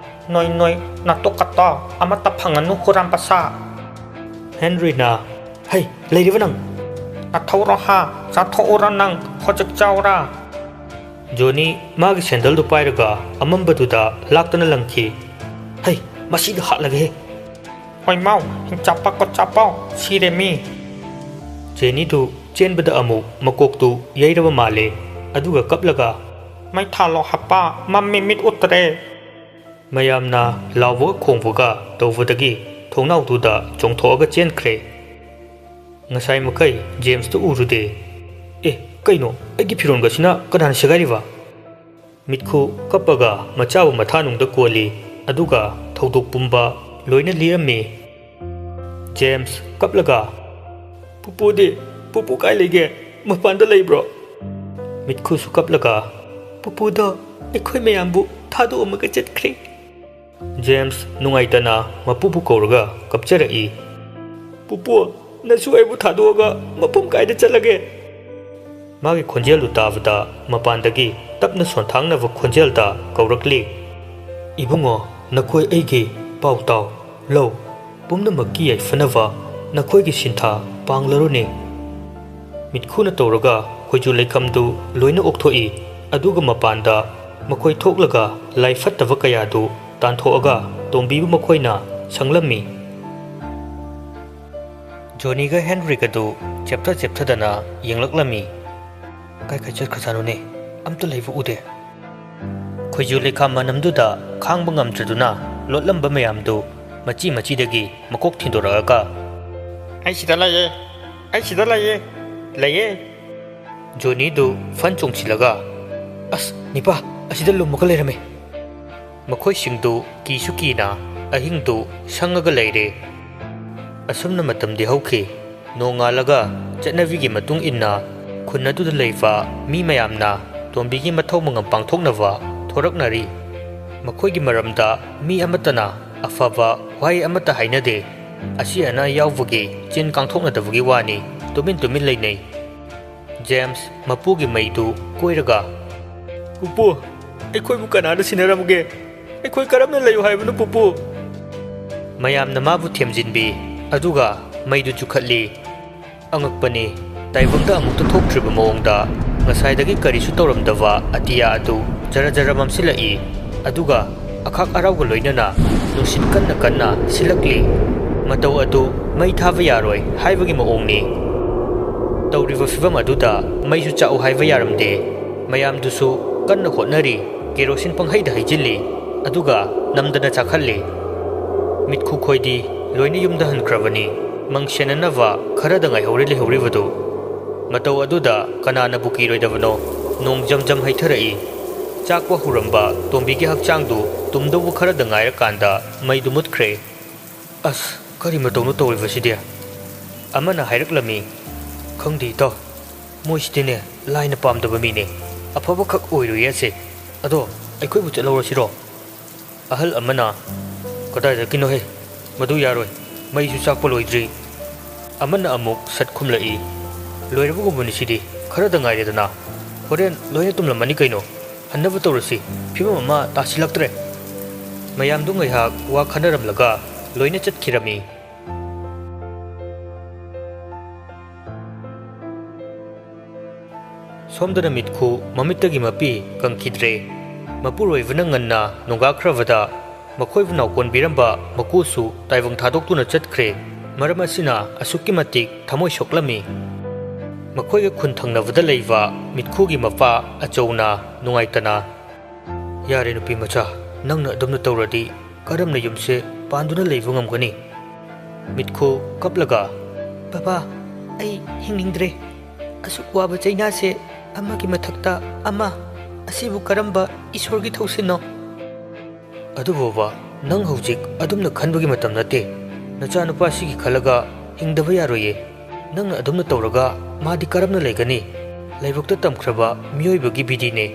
"ꯅꯣꯏ, ꯅꯣꯏ, ꯅꯥꯇꯣꯛꯀꯇꯣ ꯑꯃꯠꯇ ꯐꯪꯉꯅꯨ, ꯍꯨꯔꯥꯟꯕ ꯁꯥ!" ꯍꯦꯟꯔꯤꯅ, "ꯍꯩ, ꯂꯩꯔꯤꯕ ꯅꯪ? ꯅꯊꯧꯔꯣ ꯍꯥ? ꯆꯥꯊꯣꯛꯎꯔꯣ ꯅꯪ, ꯍꯧꯖꯤꯛ ꯆꯥꯎꯔꯥ?" ꯖꯣꯅꯤ ꯃꯥꯒꯤ ꯁꯦꯟꯗꯜꯗꯨ ꯄꯥꯏꯔꯒ ꯑꯃꯝꯕꯗꯨꯗ ꯂꯥꯛꯇꯅ ꯂꯪꯈꯤ꯫ "ꯍꯩ, ꯃꯁꯤꯗ ꯍꯥꯠꯂꯒꯦꯍꯦ!" "ꯍꯣꯏꯃꯥꯎ, ꯍꯤꯡꯆꯥꯄꯥ ꯀꯣꯠꯆꯥꯄꯥꯎ, ꯁꯤꯔꯦ ꯃꯤ!" ꯖꯦꯅꯤꯗꯨ ꯆꯦꯟꯕꯗ ꯑꯃꯨꯛ ꯃꯀꯣꯛꯇꯨ ꯌꯩꯔꯕ ꯃꯥꯜꯂꯦ, ꯑꯗꯨꯒ ꯀꯞꯂꯒ, "ꯃꯩ ꯊꯥꯜꯂꯣ ꯍꯥꯄꯥ, ꯃꯝꯃꯤ, ꯃꯤꯠ ꯎꯠꯇ꯭ꯔꯦ!" ꯃꯌꯥꯝꯅ ꯂꯥꯎꯕꯒ ꯈꯣꯡꯕꯒ ꯇꯧꯕꯗꯒꯤ ꯊꯣꯡꯅꯥꯎꯗꯨꯗ ꯆꯣꯡꯊꯣꯛꯑꯒ ꯆꯦꯟꯈ꯭ꯔꯦ꯫ ꯉꯁꯥꯏ ꯃꯈꯩ ꯖꯦꯝꯁꯇꯨ ꯎꯔꯨꯗꯦ꯫ "ꯑꯦ, ꯀꯩꯅꯣ? ꯑꯩꯒꯤ ꯐꯤꯔꯣꯟꯒꯁꯤꯅ ꯀꯅꯥꯅ ꯁꯦꯒꯥꯏꯔꯤꯕ?" ꯃꯤꯠꯈꯨ ꯀꯞꯄꯒ ꯃꯆꯥꯕꯨ ꯃꯊꯥꯅꯨꯡꯗ ꯀꯣꯜꯂꯤ, ꯑꯗꯨꯒ ꯊꯧꯗꯣꯛ ꯄꯨꯝꯕ ꯂꯣꯏꯅ ꯂꯤꯔꯝꯃꯤ꯫ ꯖꯦꯝꯁ ꯀꯞꯂꯒ, "ꯄꯨꯄꯨꯗꯤ? ꯄꯨꯄꯨ ꯀꯥꯏ ꯂꯩꯒꯦ? ꯃꯄꯥꯟꯗ ꯂꯩꯕ꯭ꯔꯣ?" ꯃꯤꯠꯈꯨꯁꯨ ꯀꯞꯂꯒ, "ꯄꯨꯄꯨꯗꯣ ꯑꯩꯈꯣꯏ ꯃꯌꯥꯝꯕꯨ ꯊꯥꯗꯣꯛꯑꯝꯃꯒ ꯆꯠꯈ꯭ꯔꯦ꯫" ꯖꯦꯝꯁ ꯅꯨꯡꯉꯥꯏꯇꯅ ꯃꯄꯨꯕꯨ ꯀꯧꯔꯒ ꯀꯞꯆꯔꯛꯏ꯫ "ꯄꯨꯄꯨ, ꯅꯁꯨ ꯑꯩꯕꯨ ꯊꯥꯗꯣꯛꯑꯒ ꯃꯐꯝ ꯀꯥꯏꯗ ꯆꯠꯂꯒꯦ?" ꯃꯥꯒꯤ ꯈꯣꯟꯖꯦꯜꯗꯨ ꯇꯥꯕꯗ ꯃꯄꯥꯟꯗꯒꯤ ꯇꯞꯅ ꯁꯣꯟꯊꯥꯡꯅꯕ ꯈꯣꯟꯖꯦꯜꯗ ꯀꯧꯔꯛꯂꯤ, "ꯏꯕꯨꯡꯉꯣ, ꯅꯈꯣꯏ ꯑꯩꯒꯤ ꯄꯥꯎ ꯇꯥꯎ꯫ ꯂꯧ ꯄꯨꯝꯅꯃꯛꯀꯤ ꯌꯥꯏꯐꯅꯕ ꯅꯈꯣꯏꯒꯤ ꯁꯤꯟꯊꯥ ꯄꯥꯡꯂꯔꯨꯅꯦ꯫" ꯃꯤꯠꯈꯨꯅ ꯇꯧꯔꯒ ꯈꯣꯏꯖꯨ ꯂꯩꯈꯝꯗꯨ ꯂꯣꯏꯅ ꯑꯣꯛꯊꯣꯛꯏ꯫ ꯑꯗꯨꯒ ꯃꯄꯥꯟꯗ ꯃꯈꯣꯏ ꯊꯣꯛꯂꯒ ꯂꯥꯏ ꯐꯠꯇꯕ ꯀꯌꯥꯗꯨ ꯇꯥꯟꯊꯣꯛꯑꯒ ꯇꯣꯝꯕꯤꯕꯨ ꯃꯈꯣꯏꯅ ꯁꯪꯂꯝꯃꯤ꯫ ꯖꯣꯅꯤꯒ ꯍꯦꯟꯔꯤꯒꯗꯨ ꯆꯦꯞꯊ ꯆꯦꯞꯊꯗꯅ ꯌꯦꯡꯂꯛꯂꯝꯃꯤ꯫ "ꯀꯥꯏ ꯀꯥꯏ ꯆꯠꯈ꯭ꯔꯖꯥꯠꯅꯣꯅꯦ? ꯑꯝꯇ ꯂꯩꯕ ꯎꯗꯦ꯫" ꯈꯣꯏꯖꯨ ꯂꯩꯈꯥꯝ ꯃꯅꯝꯗꯨꯗ ꯈꯥꯡꯕ ꯉꯝꯗ꯭ꯔꯗꯨꯅ ꯂꯣꯠꯂꯝꯕ ꯃꯌꯥꯝꯗꯨ ꯃꯆꯤ ꯃꯆꯤꯗꯒꯤ ꯃꯀꯣꯛ ꯊꯤꯟꯗꯣꯔꯛꯑꯒ, "ꯑꯩ ꯁꯤꯗ ꯂꯩꯌꯦ, ꯑꯩ ꯁꯤꯗ ꯂꯩꯌꯦ, ꯂꯩꯌꯦ!" ꯖꯣꯅꯤꯗꯨ ꯐꯟ ꯆꯣꯡꯁꯤꯜꯂꯒ, "ꯑꯁ, ꯅꯤꯄꯥ, ꯑꯁꯤꯗ ꯂꯨꯝꯃꯒ ꯂꯩꯔꯝꯃꯦ!" ꯃꯈꯣꯏꯁꯤꯡꯗꯨ ꯀꯤꯁꯨ ꯀꯤꯅ ꯑꯍꯤꯡꯗꯨ ꯁꯪꯉꯒ ꯂꯩꯔꯦ꯫ ꯑꯁꯨꯝꯅ ꯃꯇꯝꯗꯤ ꯍꯧꯈꯤ꯫ ꯅꯣꯡꯉꯥꯜꯂꯒ ꯆꯠꯅꯕꯤꯒꯤ ꯃꯇꯨꯡ ꯏꯟꯅ ꯈꯨꯟ ꯑꯗꯨꯗ ꯂꯩꯕ ꯃꯤ ꯃꯌꯥꯝꯅ ꯇꯣꯝꯕꯤꯒꯤ ꯃꯊꯧ ꯃꯉꯝ ꯄꯥꯡꯊꯣꯛꯅꯕ ꯊꯣꯔꯛꯅꯔꯤ꯫ ꯃꯈꯣꯏꯒꯤ ꯃꯔꯝꯗ ꯃꯤ ꯑꯃꯠꯇꯅ ꯑꯐꯕ ꯋꯥꯍꯩ ꯑꯃꯠꯇ ꯍꯥꯏꯅꯗꯦ꯫ ꯑꯁꯤ ꯑꯅꯥ ꯌꯥꯎꯕꯒꯤ ꯆꯤꯟ ꯀꯥꯡꯊꯣꯛꯅꯗꯕꯒꯤ ꯋꯥꯅꯤ꯫ ꯇꯨꯃꯤꯟ ꯇꯨꯃꯤꯟ ꯂꯩꯅꯩ꯫ ꯖꯦꯝꯁ ꯃꯄꯨꯒꯤ ꯃꯩꯗꯨ ꯀꯣꯏꯔꯒ, "ꯄꯨꯄꯨ, ꯑꯩꯈꯣꯏꯕꯨ ꯀꯅꯥꯅ ꯁꯤꯟꯅꯔꯝꯒꯦ? ꯑꯩꯈꯣꯏ ꯀꯔꯝꯅ ꯂꯩꯌꯨ ꯍꯥꯏꯕꯅꯣ, ꯄꯨꯄꯨ?" ꯃꯌꯥꯝꯅ ꯃꯥꯕꯨ ꯊꯦꯝꯖꯤꯟꯕꯤ, ꯑꯗꯨꯒ ꯃꯩꯗꯨ ꯆꯨꯈꯠꯂꯤ꯫ ꯑꯉꯛꯄꯅꯤ, ꯇꯥꯏꯕꯪꯗ ꯑꯃꯨꯛꯇ ꯊꯣꯛꯇ꯭ꯔꯤꯕ ꯃꯑꯣꯡꯗ ꯉꯁꯥꯏꯗꯒꯤ ꯀꯔꯤꯁꯨ ꯇꯧꯔꯝꯗꯕ ꯑꯇꯤꯌꯥ ꯑꯗꯨ ꯖꯔ ꯖꯔ ꯃꯝꯁꯤꯜꯂꯛꯏ, ꯑꯗꯨꯒ ꯑꯈꯥꯛ ꯑꯔꯥꯎꯒ ꯂꯣꯏꯅꯅ ꯅꯨꯡꯁꯤꯠ ꯀꯟꯅ ꯀꯟꯅ ꯁꯤꯜꯂꯛꯂꯤ꯫ ꯃꯇꯧ ꯑꯗꯨ ꯃꯩ ꯊꯥꯕ ꯌꯥꯔꯣꯏ ꯍꯥꯏꯕꯒꯤ ꯃꯑꯣꯡꯅꯤ꯫ ꯇꯧꯔꯤꯕ ꯐꯤꯚꯝ ꯑꯗꯨꯗ ꯃꯩꯁꯨ ꯆꯥꯛꯎ ꯍꯥꯏꯕ ꯌꯥꯔꯝꯗꯦ꯫ ꯃꯌꯥꯝꯗꯨꯁꯨ ꯀꯟꯅ ꯍꯣꯠꯅꯔꯤ, ꯀꯦꯔꯣꯁꯤꯟ ꯄꯪꯍꯩꯗ ꯍꯩꯖꯤꯜꯂꯤ, ꯑꯗꯨꯒ ꯅꯝꯗꯅ ꯆꯥꯛꯍꯜꯂꯤ꯫ ꯃꯤꯠꯈꯨ ꯈꯣꯏꯗꯤ ꯂꯣꯏꯅ ꯌꯨꯝꯗ ꯍꯟꯈ꯭ꯔꯕꯅꯤ꯫ ꯃꯪ ꯁꯦꯟꯅꯅꯕ ꯈꯔꯗ ꯉꯥꯏꯍꯧꯔꯦ ꯂꯩꯍꯧꯔꯤꯕꯗꯨ꯫ ꯃꯇꯧ ꯑꯗꯨꯗ ꯀꯅꯥꯅꯕꯨ ꯀꯤꯔꯣꯏꯗꯕꯅꯣ? ꯅꯣꯡ ꯖꯝ ꯖꯝ ꯍꯩꯊꯔꯛꯏ꯫ ꯆꯥꯛꯄ ꯍꯧꯔꯝꯕ ꯇꯣꯝꯕꯤꯒꯤ ꯍꯛꯆꯥꯡꯗꯨ ꯇꯨꯝꯗꯧꯕ ꯈꯔꯗ ꯉꯥꯏꯔꯀꯥꯟꯗ ꯃꯩꯗꯨ ꯃꯨꯠꯈ꯭ꯔꯦ꯫ "ꯑꯁ, ꯀꯔꯤ ꯃꯇꯧꯅꯣ ꯇꯧꯔꯤꯕꯁꯤꯗꯤ?" ꯑꯃꯅ ꯍꯥꯏꯔꯛꯂꯝꯃꯤ꯫ "ꯈꯪꯗꯦ ꯏꯇꯥꯎ, ꯃꯣꯏꯁꯤꯗꯤꯅꯦ ꯂꯥꯏꯅ ꯄꯥꯝꯗꯕ ꯃꯤꯅꯦ꯫ ꯑꯐꯕꯈꯛ ꯑꯣꯏꯔꯣꯏꯌꯦ ꯑꯁꯦ꯫ ꯑꯗꯣ ꯑꯩꯈꯣꯏꯕꯨ ꯆꯠꯍꯧꯔꯁꯤꯔꯣ?" ꯑꯍꯜ ꯑꯃꯅ, "ꯀꯗꯥꯏꯗꯒꯤꯅꯣꯍꯦ? ꯃꯗꯨ ꯌꯥꯔꯣꯏ꯫ ꯃꯩꯁꯨ ꯆꯥꯛꯄ ꯂꯣꯏꯗ꯭ꯔꯤ꯫" ꯑꯃꯅ ꯑꯃꯨꯛ ꯁꯠ ꯈꯨꯝꯂꯛꯏ, "ꯂꯣꯏꯔꯕꯒꯨꯝꯕꯅꯤ ꯁꯤꯗꯤ꯫ ꯈꯔꯗ ꯉꯥꯏꯔꯦꯗꯅ꯫ ꯍꯣꯔꯦꯟ ꯂꯣꯏꯅ ꯇꯨꯝꯂꯝꯃꯅꯤ ꯀꯩꯅꯣ꯫ ꯍꯟꯅꯕ ꯇꯧꯔꯁꯤ꯫ ꯐꯤꯕꯝ ꯑꯃ ꯇꯥꯁꯤꯜꯂꯛꯇ꯭ꯔꯦ꯫" ꯃꯌꯥꯝꯗꯨ ꯉꯥꯏꯍꯥꯛ ꯋꯥ ꯈꯟꯅꯔꯝꯂꯒ ꯂꯣꯏꯅ ꯆꯠꯈꯤꯔꯝꯃꯤ꯫ ꯁꯣꯝꯗꯅ ꯃꯤꯠꯈꯨ ꯃꯃꯤꯠꯇꯒꯤ ꯃꯄꯤ ꯀꯪꯈꯤꯗ꯭ꯔꯦ꯫ ꯃꯄꯨꯔꯣꯏꯕꯅ ꯉꯟꯅ ꯅꯣꯡꯒꯥꯈ꯭ꯔꯕꯗ ꯃꯈꯣꯏꯕꯨ ꯅꯥꯎꯀꯣꯟꯕꯤꯔꯝꯕ ꯃꯀꯨꯁꯨ ꯇꯥꯏꯕꯪ ꯊꯥꯗꯣꯛꯇꯨꯅ ꯆꯠꯈ꯭ꯔꯦ꯫ ꯃꯔꯝ ꯑꯁꯤꯅ ꯑꯁꯨꯛꯀꯤ ꯃꯇꯤꯛ ꯊꯃꯣꯏ ꯁꯣꯛꯂꯝꯃꯤ꯫ ꯃꯈꯣꯏꯒ ꯈꯨꯟ ꯊꯪꯅꯕꯗ ꯂꯩꯕ ꯃꯤꯠꯈꯨꯒꯤ ꯃꯄꯥ ꯑꯆꯧꯅ ꯅꯨꯡꯉꯥꯏꯇꯅ, "ꯌꯥꯔꯦ ꯅꯨꯄꯤ ꯃꯆꯥ, ꯅꯪꯅ ꯑꯗꯨꯝꯅ ꯇꯧꯔꯗꯤ ꯀꯔꯝꯅ ꯌꯨꯝꯁꯦ ꯄꯥꯟꯗꯨꯅ ꯂꯩꯕ ꯉꯝꯒꯅꯤ?" ꯃꯤꯠꯈꯨ ꯀꯞꯂꯒ, "ꯕꯕꯥ, ꯑꯩ ꯍꯤꯡꯅꯤꯡꯗ꯭ꯔꯦ꯫ ꯑꯁꯨꯛ ꯋꯥꯕ ꯆꯩꯅꯥꯁꯦ ꯑꯃꯒꯤ ꯃꯊꯛꯇ ꯑꯃ, ꯑꯁꯤꯕꯨ ꯀꯔꯝꯕ ꯏꯁꯣꯔꯒꯤ ꯊꯧꯁꯤꯟꯅꯣ?" "ꯑꯗꯨꯕꯨ ꯕꯕꯥ, ꯅꯪ ꯍꯧꯖꯤꯛ ꯑꯗꯨꯝꯅ ꯈꯟꯕꯒꯤ ꯃꯇꯝ ꯅꯠꯇꯦ꯫ ꯅꯆꯥꯅꯨꯄꯥꯁꯤꯒꯤ ꯈꯜꯂꯒ ꯍꯤꯡꯗꯕ ꯌꯥꯔꯣꯏꯌꯦ꯫ ꯅꯪꯅ ꯑꯗꯨꯝꯅ ꯇꯧꯔꯒ ꯃꯥꯗꯤ ꯀꯔꯝꯅ ꯂꯩꯒꯅꯤ? ꯂꯥꯏꯕꯛꯇ ꯇꯝꯈ꯭ꯔꯕ ꯃꯤꯑꯣꯏꯕꯒꯤ ꯕꯤꯙꯤꯅꯦ꯫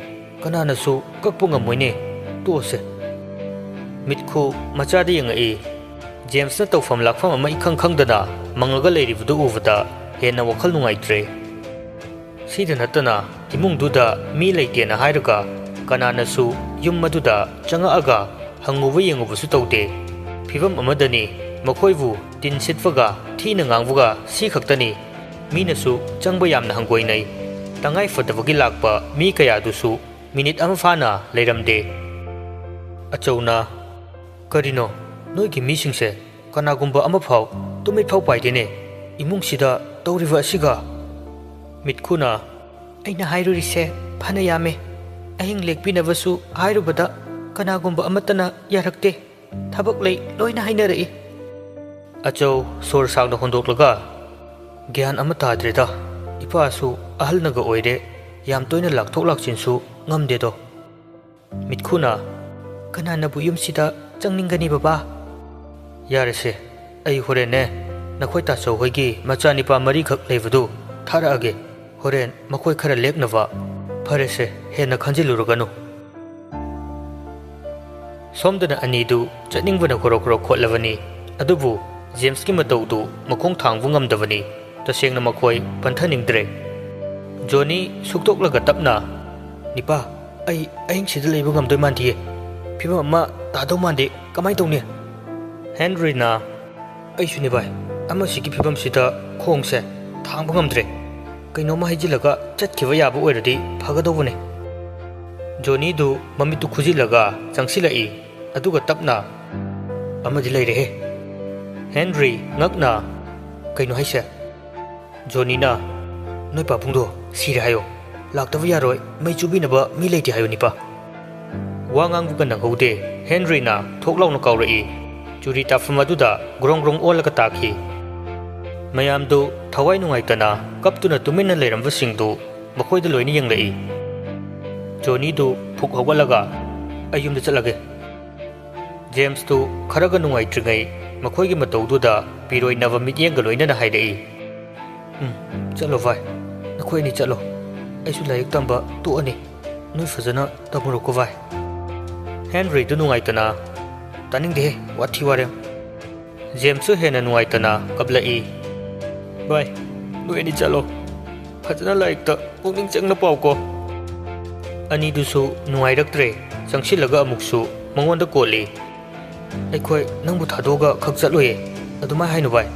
ꯀꯅꯥꯅꯁꯨ ꯀꯛꯄ ꯉꯝꯃꯣꯏꯅꯦ꯫ ꯇꯣꯛꯑꯁꯦ꯫" ꯃꯤꯠꯈꯨ ꯃꯆꯥꯗ ꯌꯦꯡꯉꯛꯏ꯫ ꯖꯦꯝꯁꯅ ꯇꯧꯐꯝ ꯂꯥꯛꯐꯝ ꯑꯃ ꯏꯈꯪ ꯈꯪꯗꯅ ꯃꯪꯉꯒ ꯂꯩꯔꯤꯕꯗꯨ ꯎꯕꯗ ꯍꯦꯟꯅ ꯋꯥꯈꯜ ꯅꯨꯡꯉꯥꯏꯇ꯭ꯔꯦ꯫ ꯁꯤꯗ ꯅꯠꯇꯅ ꯏꯃꯨꯡꯗꯨꯗ ꯃꯤ ꯂꯩꯇꯦꯅ ꯍꯥꯏꯔꯒ ꯀꯅꯥꯅꯁꯨ ꯌꯨꯝ ꯑꯗꯨꯗ ꯆꯪꯉꯛꯑꯒ ꯍꯪꯉꯨꯕ ꯌꯦꯡꯉꯨꯕꯁꯨ ꯇꯧꯗꯦ꯫ ꯐꯤꯕꯝ ꯑꯃꯗꯅꯤ ꯃꯈꯣꯏꯕꯨ ꯇꯤꯟ ꯁꯤꯠꯄꯒ ꯊꯤꯅ ꯉꯥꯡꯕꯒ ꯁꯤ ꯈꯛꯇꯅꯤ꯫ ꯃꯤꯅꯁꯨ ꯆꯪꯕ ꯌꯥꯝꯅ ꯍꯪꯒꯣꯏꯅꯩ꯫ ꯇꯉꯥꯏ ꯐꯗꯕꯒꯤ ꯂꯥꯛꯄ ꯃꯤ ꯀꯌꯥꯗꯨꯁꯨ ꯃꯤꯅꯤꯠ ꯑꯃ ꯐꯥꯅ ꯂꯩꯔꯝꯗꯦ꯫ ꯑꯆꯧꯅ, "ꯀꯔꯤꯅꯣ, ꯅꯣꯏꯒꯤ ꯃꯤꯁꯤꯡꯁꯦ ꯀꯅꯥꯒꯨꯝꯕ ꯑꯃꯐꯥꯎ ꯇꯨꯃꯤꯠ ꯐꯥꯎ ꯄꯥꯏꯗꯦꯅꯦ꯫ ꯏꯃꯨꯡꯁꯤꯗ ꯇꯧꯔꯤꯕ ꯑꯁꯤꯒ?" ꯃꯤꯠꯈꯨꯅ, "ꯑꯩꯅ ꯍꯥꯏꯔꯨꯔꯤꯁꯦ ꯐꯅ ꯌꯥꯝꯃꯦ꯫ ꯑꯍꯤꯡ ꯂꯦꯛꯄꯤꯅꯕꯁꯨ ꯍꯥꯏꯔꯨꯕꯗ ꯀꯅꯥꯒꯨꯝꯕ ꯑꯃꯠꯇꯅ ꯌꯥꯔꯛꯇꯦ꯫ ꯊꯕꯛ ꯂꯩ ꯂꯣꯏꯅ ꯍꯥꯏꯅꯔꯛꯏ꯫" ꯑꯆꯧ ꯁꯣꯔ ꯁꯥꯡꯅ ꯍꯣꯟꯗꯣꯛꯂꯒ, "ꯒ꯭ꯌꯥꯟ ꯑꯃ ꯇꯥꯗ꯭ꯔꯦꯗ꯫ ꯏꯄꯥꯁꯨ ꯑꯍꯜꯅꯒ ꯑꯣꯏꯔꯦ, ꯌꯥꯝ ꯇꯣꯏꯅ ꯂꯥꯛꯊꯣꯛ ꯂꯥꯛꯁꯤꯟꯁꯨ ꯉꯝꯗꯦꯗꯣ꯫" ꯃꯤꯠꯈꯨꯅ, "ꯀꯅꯥꯅꯕꯨ ꯌꯨꯝꯁꯤꯗ ꯆꯪꯅꯤꯡꯒꯅꯤ ꯕꯕꯥ?" "ꯌꯥꯔꯦꯁꯦ, ꯑꯩ ꯍꯣꯔꯦꯟꯅꯦ ꯅꯈꯣꯏ ꯇꯥꯆꯧ ꯍꯣꯏꯒꯤ ꯃꯆꯥꯅꯤꯄꯥ ꯃꯔꯤꯈꯛ ꯂꯩꯕꯗꯨ ꯊꯥꯔꯛꯑꯒꯦ꯫ ꯍꯣꯔꯦꯟ ꯃꯈꯣꯏ ꯈꯔ ꯂꯦꯛꯅꯕ꯫ ꯐꯔꯦꯁꯦ, ꯍꯦꯟꯅ ꯈꯟꯖꯤꯜꯂꯨꯔꯒꯅꯨ꯫" ꯁꯣꯝꯗꯅ ꯑꯅꯤꯗꯨ ꯆꯠꯅꯤꯡꯕꯅ ꯈꯣꯔꯣ ꯈꯣꯔꯣ ꯈꯣꯠꯂꯕꯅꯤ꯫ ꯑꯗꯨꯕꯨ ꯖꯦꯝꯁꯀꯤ ꯃꯇꯧꯗꯨ ꯃꯈꯣꯡ ꯊꯥꯡꯕ ꯉꯝꯗꯕꯅꯤ꯫ ꯇꯁꯦꯡꯅ ꯃꯈꯣꯏ ꯄꯟꯊꯅꯤꯡꯗ꯭ꯔꯦ꯫ ꯖꯣꯅꯤ ꯁꯨꯛꯇꯣꯛꯂꯒ ꯇꯞꯅ, "ꯅꯤꯄꯥ, ꯑꯩ ꯑꯍꯤꯡꯁꯤꯗ ꯂꯩꯕ ꯉꯝꯗꯣꯏ ꯃꯥꯟꯗꯤꯌꯦ꯫ ꯐꯤꯕꯝ ꯑꯃ ꯇꯥꯗꯧ ꯃꯥꯟꯗꯦ꯫ ꯀꯃꯥꯏ ꯇꯧꯅꯤ?" ꯍꯦꯟꯔꯤꯅ, "ꯑꯩꯁꯨꯅꯦ ꯚꯥꯏ, ꯑꯃꯁꯤꯒꯤ ꯐꯤꯕꯝꯁꯤꯗ ꯈꯣꯡꯁꯦ ꯊꯥꯡꯕ ꯉꯝꯗ꯭ꯔꯦ꯫ ꯀꯩꯅꯣꯝꯃ ꯍꯩꯖꯤꯜꯂꯒ ꯆꯠꯈꯤꯕ ꯌꯥꯕ ꯑꯣꯏꯔꯗꯤ ꯐꯒꯗꯧꯕꯅꯦ꯫ ꯖꯣꯅꯤꯗꯨ ꯃꯃꯤꯠꯇꯨ ꯈꯨꯖꯤꯜꯂꯒ ꯆꯪꯁꯤꯜꯂꯛꯏ, ꯑꯗꯨꯒ ꯇꯞꯅ, "ꯑꯃꯗꯤ ꯂꯩꯔꯦꯍꯦ꯫" ꯍꯦꯟꯔꯤ ꯉꯛꯅ, "ꯀꯩꯅꯣ ꯍꯥꯏꯁꯦ?" ꯖꯣꯅꯤꯅ, "ꯅꯣꯏ ꯄꯥꯕꯨꯡꯗꯣ ꯁꯤꯔꯦ ꯍꯥꯏꯌꯣ꯫ ꯂꯥꯛꯇꯕ ꯌꯥꯔꯣꯏ, ꯃꯩ ꯆꯨꯕꯤꯅꯕ ꯃꯤ ꯂꯩꯇꯦ ꯍꯥꯏꯌꯣ, ꯅꯤꯄꯥ꯫" ꯋꯥ ꯉꯥꯡꯕꯒ ꯅꯪꯍꯧꯗꯦ, ꯍꯦꯟꯔꯤꯅ ꯊꯣꯛ ꯂꯥꯎꯅ ꯀꯥꯎꯔꯛꯏ꯫ ꯆꯨꯔꯤ ꯇꯥꯐꯝ ꯑꯗꯨꯗ ꯒ꯭ꯔꯣꯡ ꯒ꯭ꯔꯣꯡ ꯑꯣꯜꯂꯒ ꯇꯥꯈꯤ꯫ ꯃꯌꯥꯝꯗꯨ ꯊꯋꯥꯏ ꯅꯨꯡꯉꯥꯏꯇꯅ ꯀꯞꯇꯨꯅ ꯇꯨꯃꯤꯟꯅ ꯂꯩꯔꯝꯕꯁꯤꯡꯗꯨ ꯃꯈꯣꯏꯗ ꯂꯣꯏꯅ ꯌꯦꯡꯂꯛꯏ꯫ ꯖꯣꯅꯤꯗꯨ ꯐꯨꯛ ꯍꯧꯒꯠꯂꯒ, "ꯑꯩ ꯌꯨꯝꯗ ꯆꯠꯂꯒꯦ꯫" ꯖꯦꯝꯁꯇꯨ ꯈꯔꯒ ꯅꯨꯡꯉꯥꯏꯇ꯭ꯔꯤꯉꯩ ꯃꯈꯣꯏꯒꯤ ꯃꯇꯧꯗꯨꯗ ꯄꯤꯔꯣꯏꯅꯕ ꯃꯤꯠꯌꯦꯡꯒ ꯂꯣꯏꯅꯅ ꯍꯥꯏꯔꯛꯏ꯫ "ꯎꯝ, ꯆꯠꯂꯣ ꯚꯥꯏ, ꯅꯈꯣꯏ ꯑꯅꯤ ꯆꯠꯂꯣ꯫ ꯑꯩꯁꯨ ꯂꯥꯏꯔꯤꯛ ꯇꯝꯕ ꯇꯣꯛꯑꯅꯤ꯫ ꯅꯣꯏ ꯐꯖꯅ ꯇꯝꯃꯨꯔꯣꯀꯣ ꯚꯥꯏ꯫" ꯍꯦꯟꯔꯤꯗꯨ ꯅꯨꯡꯉꯥꯏꯇꯅ, "ꯇꯥꯅꯤꯡꯗꯦꯍꯦ, ꯋꯥꯊꯤ ꯋꯥꯔꯦꯝ꯫" ꯖꯦꯝꯁꯁꯨ ꯍꯦꯟꯅ ꯅꯨꯡꯉꯥꯏꯇꯅ ꯀꯞꯂꯛꯏ꯫ "ꯚꯥꯏ, ꯅꯣꯏ ꯑꯅꯤ ꯆꯠꯂꯣ꯫ ꯐꯖꯅ ꯂꯥꯏꯔꯤꯛꯇ ꯄꯨꯛꯅꯤꯡ ꯆꯪꯅ ꯄꯥꯎꯀꯣ꯫" ꯑꯅꯤꯗꯨꯁꯨ ꯅꯨꯡꯉꯥꯏꯔꯛꯇ꯭ꯔꯦ, ꯆꯪꯁꯤꯜꯂꯒ ꯑꯃꯨꯛꯁꯨ ꯃꯉꯣꯟꯗ ꯀꯣꯜꯂꯤ꯫ "ꯑꯩꯈꯣꯏ ꯅꯪꯕꯨ ꯊꯥꯗꯣꯛꯑꯒ ꯈꯛ ꯆꯠꯂꯣꯏꯌꯦ, ꯑꯗꯨꯃꯥꯏ ꯍꯥꯏꯅꯨ ꯚꯥꯏ꯫"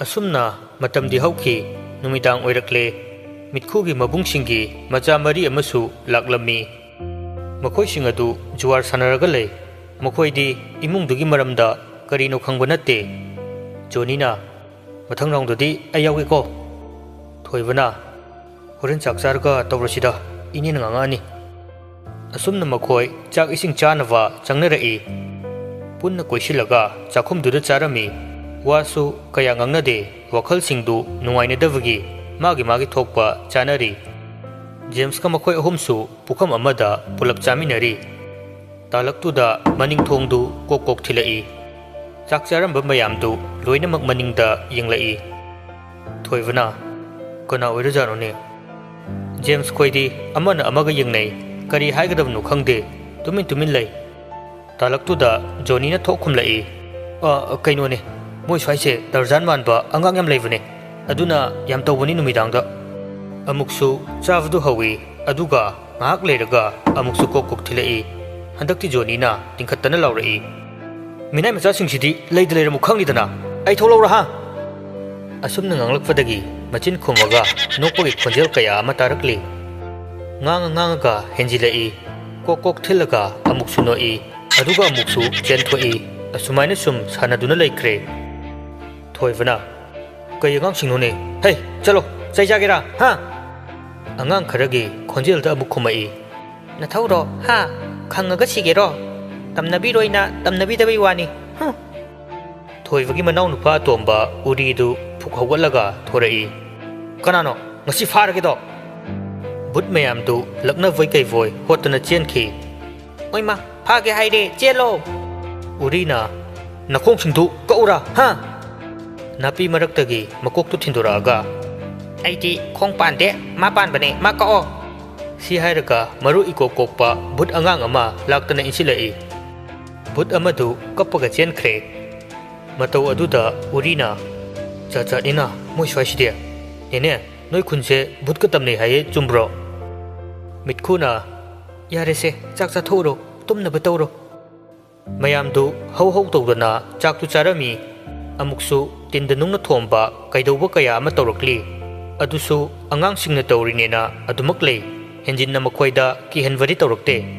ꯑꯁꯨꯝꯅ ꯃꯇꯝꯗꯤ ꯍꯧꯈꯤ꯫ ꯅꯨꯃꯤꯗꯥꯡ ꯑꯣꯏꯔꯛꯂꯦ꯫ ꯃꯤꯠꯈꯨꯒꯤ ꯃꯕꯨꯡꯁꯤꯡꯒꯤ ꯃꯆꯥ ꯃꯔꯤ ꯑꯃꯁꯨ ꯂꯥꯛꯂꯝꯃꯤ꯫ ꯃꯈꯣꯏꯁꯤꯡ ꯑꯗꯨ ꯖꯨꯋꯥꯔ ꯁꯥꯟꯅꯔꯒ ꯂꯩ꯫ ꯃꯈꯣꯏꯗꯤ ꯏꯃꯨꯡꯗꯨꯒꯤ ꯃꯔꯝꯗ ꯀꯔꯤꯅꯣ ꯈꯪꯕ ꯅꯠꯇꯦ꯫ ꯖꯣꯅꯤꯅ, "ꯃꯊꯪ ꯔꯥꯎꯟꯗꯗꯤ ꯑꯩ ꯌꯥꯎꯒꯦꯀꯣ꯫" ꯊꯣꯏꯕꯅ, "ꯍꯣꯔꯦꯟ ꯆꯥꯛ ꯆꯥꯔꯒ ꯇꯧꯔꯁꯤꯗ, ꯏꯅꯦꯅ ꯉꯥꯡꯉꯛꯑꯅꯤ꯫" ꯑꯁꯨꯝꯅ ꯃꯈꯣꯏ ꯆꯥꯛ ꯏꯁꯤꯡ ꯆꯥꯅꯕ ꯆꯪꯅꯔꯛꯏ꯫ ꯄꯨꯟꯅ ꯀꯣꯏꯁꯤꯜꯂꯒ ꯆꯥꯛꯈꯨꯝꯗꯨꯗ ꯆꯥꯔꯝꯃꯤ꯫ ꯋꯥꯁꯨ ꯀꯌꯥ ꯉꯥꯡꯅꯗꯦ, ꯋꯥꯈꯜꯁꯤꯡꯗꯨ ꯅꯨꯡꯉꯥꯏꯅꯗꯕꯒꯤ ꯃꯥꯒꯤ ꯃꯥꯒꯤ ꯊꯣꯛꯄ ꯆꯥꯅꯔꯤ꯫ ꯖꯦꯝꯁꯀ ꯃꯈꯣꯏ ꯑꯍꯨꯝꯁꯨ ꯄꯨꯈꯝ ꯑꯃꯗ ꯄꯨꯂꯞ ꯆꯥꯃꯤꯟꯅꯔꯤ꯫ ꯇꯥꯂꯛꯇꯨꯗ ꯃꯅꯤꯡ ꯊꯣꯡꯗꯨ ꯀꯣꯛ ꯀꯣꯛ ꯊꯤꯜꯂꯛꯏ꯫ ꯆꯥꯛ ꯆꯥꯔꯝꯕ ꯃꯌꯥꯝꯗꯨ ꯂꯣꯏꯅꯃꯛ ꯃꯅꯤꯡꯗ ꯌꯦꯡꯂꯛꯏ꯫ ꯊꯣꯏꯕꯅ, "ꯀꯅꯥ ꯑꯣꯏꯔꯖꯥꯠꯅꯣꯅꯦ?" ꯖꯦꯝꯁ ꯈꯣꯏꯗꯤ ꯑꯃꯅ ꯑꯃꯒ ꯌꯦꯡꯅꯩ꯫ ꯀꯔꯤ ꯍꯥꯏꯒꯗꯕꯅꯣ ꯈꯪꯗꯦ꯫ ꯇꯨꯃꯤꯟ ꯇꯨꯃꯤꯟ ꯂꯩ꯫ ꯇꯥꯂꯛꯇꯨꯗ ꯖꯣꯅꯤꯅ ꯊꯣꯛ ꯈꯨꯝꯂꯛꯏ꯫ "ꯑ, ꯀꯩꯅꯣꯅꯦ, ꯃꯣꯏ ꯁ꯭ꯋꯥꯏꯁꯦ ꯇꯔꯖꯥꯟ ꯃꯥꯟꯕ ꯑꯉꯥꯡ ꯌꯥꯝ ꯂꯩꯕꯅꯦ꯫ ꯑꯗꯨꯅ ꯌꯥꯝ ꯇꯧꯕꯅꯤ ꯅꯨꯃꯤꯗꯥꯡꯗ꯫" ꯑꯃꯨꯛꯁꯨ ꯆꯥꯕꯗꯨ ꯍꯧꯏ, ꯑꯗꯨꯒ ꯉꯥꯏꯍꯥꯛ ꯂꯩꯔꯒ ꯑꯃꯨꯛꯁꯨ ꯀꯣꯛ ꯀꯣꯛ ꯊꯤꯜꯂꯛꯏ꯫ ꯍꯟꯗꯛꯇꯤ ꯖꯣꯅꯤꯅ ꯇꯤꯡꯈꯠꯇꯅ ꯂꯥꯎꯔꯛꯏ꯫ ꯃꯤꯅꯥꯏ ꯃꯆꯥꯁꯤꯡꯁꯤꯗꯤ ꯂꯩꯗ ꯂꯩꯔꯝꯃꯨ ꯈꯪꯅꯤꯗꯅ꯫ ꯑꯩ ꯊꯣꯛꯂꯛꯎꯔꯥ ꯍꯥ?" ꯑꯁꯨꯝꯅ ꯉꯥꯡꯂꯛꯄꯗꯒꯤ ꯃꯆꯤꯟ ꯈꯨꯝꯃꯒ ꯅꯣꯛꯄꯒꯤ ꯈꯣꯟꯖꯦꯜ ꯀꯌꯥ ꯑꯃ ꯇꯥꯔꯛꯂꯤ꯫ ꯉꯥꯡꯉ ꯉꯥꯡꯉꯒ ꯍꯦꯟꯖꯤꯜꯂꯛꯏ꯫ ꯀꯣꯛ ꯀꯣꯛ ꯊꯤꯜꯂꯒ ꯑꯃꯨꯛꯁꯨ ꯅꯣꯛꯏ, ꯑꯗꯨꯒ ꯑꯃꯨꯛꯁꯨ ꯆꯦꯟꯊꯣꯛꯏ꯫ ꯑꯁꯨꯃꯥꯏꯅ ꯁꯨꯝ ꯁꯥꯟꯅꯗꯨꯅ ꯂꯩꯈ꯭ꯔꯦ꯫ ꯊꯣꯏꯕꯅ, "ꯀꯩ ꯑꯉꯥꯡꯁꯤꯡꯅꯣꯅꯦ? ꯍꯩ, ꯆꯠꯂꯣ, ꯆꯩ ꯆꯥꯒꯦꯔꯥ, ꯍꯥ?" ꯑꯉꯥꯡ ꯈꯔꯒꯤ ꯈꯣꯟꯖꯦꯜꯗ ꯑꯃꯨꯛ ꯈꯨꯝꯃꯛꯏ꯫ "ꯅꯊꯧꯔꯣ, ꯍꯥ? ꯈꯪꯉꯒ ꯁꯤꯒꯦꯔꯣ? ꯇꯝꯅꯕꯤꯔꯣꯏꯅ ꯇꯝꯅꯕꯤꯗꯕꯩ ꯋꯥꯅꯤ꯫ ꯍꯨꯝ!" ꯊꯣꯏꯕꯒꯤ ꯃꯅꯥꯎꯅꯨꯄꯥ ꯑꯇꯣꯝꯕ ꯎꯔꯤꯗꯨ ꯐꯨꯛ ꯍꯧꯒꯠꯂꯒ ꯊꯣꯔꯛꯏ꯫ "ꯀꯅꯥꯅꯣ? ꯉꯁꯤ ꯐꯥꯔꯒꯦꯗꯣ!" ꯚꯨꯠ ꯃꯌꯥꯝꯗꯨ ꯂꯛꯅꯕꯣꯏ ꯀꯩꯕꯣꯏ ꯍꯣꯠꯇꯅ ꯆꯦꯟꯈꯤ꯫ "ꯑꯣꯏꯃ, ꯐꯥꯒꯦ ꯍꯥꯏꯔꯦ, ꯆꯦꯜꯂꯣ!" ꯎꯔꯤꯅ, "ꯅꯈꯣꯡꯁꯤꯡꯗꯨ ꯀꯛꯎꯔꯥ, ꯍꯥ?" ꯅꯥꯄꯤ ꯃꯔꯛꯇꯒꯤ ꯃꯀꯣꯛꯇꯨ ꯊꯤꯟꯗꯣꯔꯛꯑꯒ, "ꯑꯩꯗꯤ ꯈꯣꯡ ꯄꯥꯟꯗꯦ, ꯃꯥ ꯄꯥꯟꯕꯅꯦ, ꯃꯥ ꯀꯛꯑꯣ!" ꯁꯤ ꯍꯥꯏꯔꯒ ꯃꯔꯨ ꯏꯀꯣꯛ ꯀꯣꯛꯄ ꯚꯨꯠ ꯑꯉꯥꯡ ꯑꯃ ꯂꯥꯛꯇꯅ ꯏꯟꯁꯤꯜꯂꯛꯏ꯫ ꯚꯨꯠ ꯑꯃꯗꯨ ꯀꯞꯄꯒ ꯆꯦꯟꯈ꯭ꯔꯦ꯫ ꯃꯇꯧ ꯑꯗꯨꯗ ꯎꯔꯤꯅ, "ꯖꯥꯠ ꯖꯥꯠꯅꯤꯅ ꯃꯣꯏ ꯁ꯭ꯋꯥꯏꯁꯤꯗꯤ꯫ ꯅꯦꯅꯦ, ꯅꯣꯏ ꯈꯨꯟꯁꯦ ꯚꯨꯠꯀ ꯇꯝꯅꯩ ꯍꯥꯏꯌꯦ, ꯆꯨꯝꯕ꯭ꯔꯣ?" ꯃꯤꯠꯈꯨꯅ, "ꯌꯥꯔꯦꯁꯦ, ꯆꯥꯛ ꯆꯥꯊꯣꯛꯎꯔꯣ, ꯇꯨꯝꯅꯕ ꯇꯧꯔꯣ꯫" ꯃꯌꯥꯝꯗꯨ ꯍꯧ ꯍꯧ ꯇꯧꯗꯅ ꯆꯥꯛꯇꯨ ꯆꯥꯔꯝꯃꯤ꯫ ꯑꯃꯨꯛꯁꯨ ꯇꯤꯟꯗ ꯅꯨꯡꯅ ꯊꯣꯝꯕ ꯀꯩꯗꯧꯕ ꯀꯌꯥ ꯑꯃ ꯇꯧꯔꯛꯂꯤ꯫ ꯑꯗꯨꯁꯨ ꯑꯉꯥꯡꯁꯤꯡꯅ ꯇꯧꯔꯤꯅꯦꯅ ꯑꯗꯨꯃꯛ ꯂꯩ꯫ ꯍꯦꯟꯖꯤꯟꯅ ꯃꯈꯣꯏꯗ ꯀꯤꯍꯟꯕꯗꯤ ꯇꯧꯔꯛꯇꯦ꯫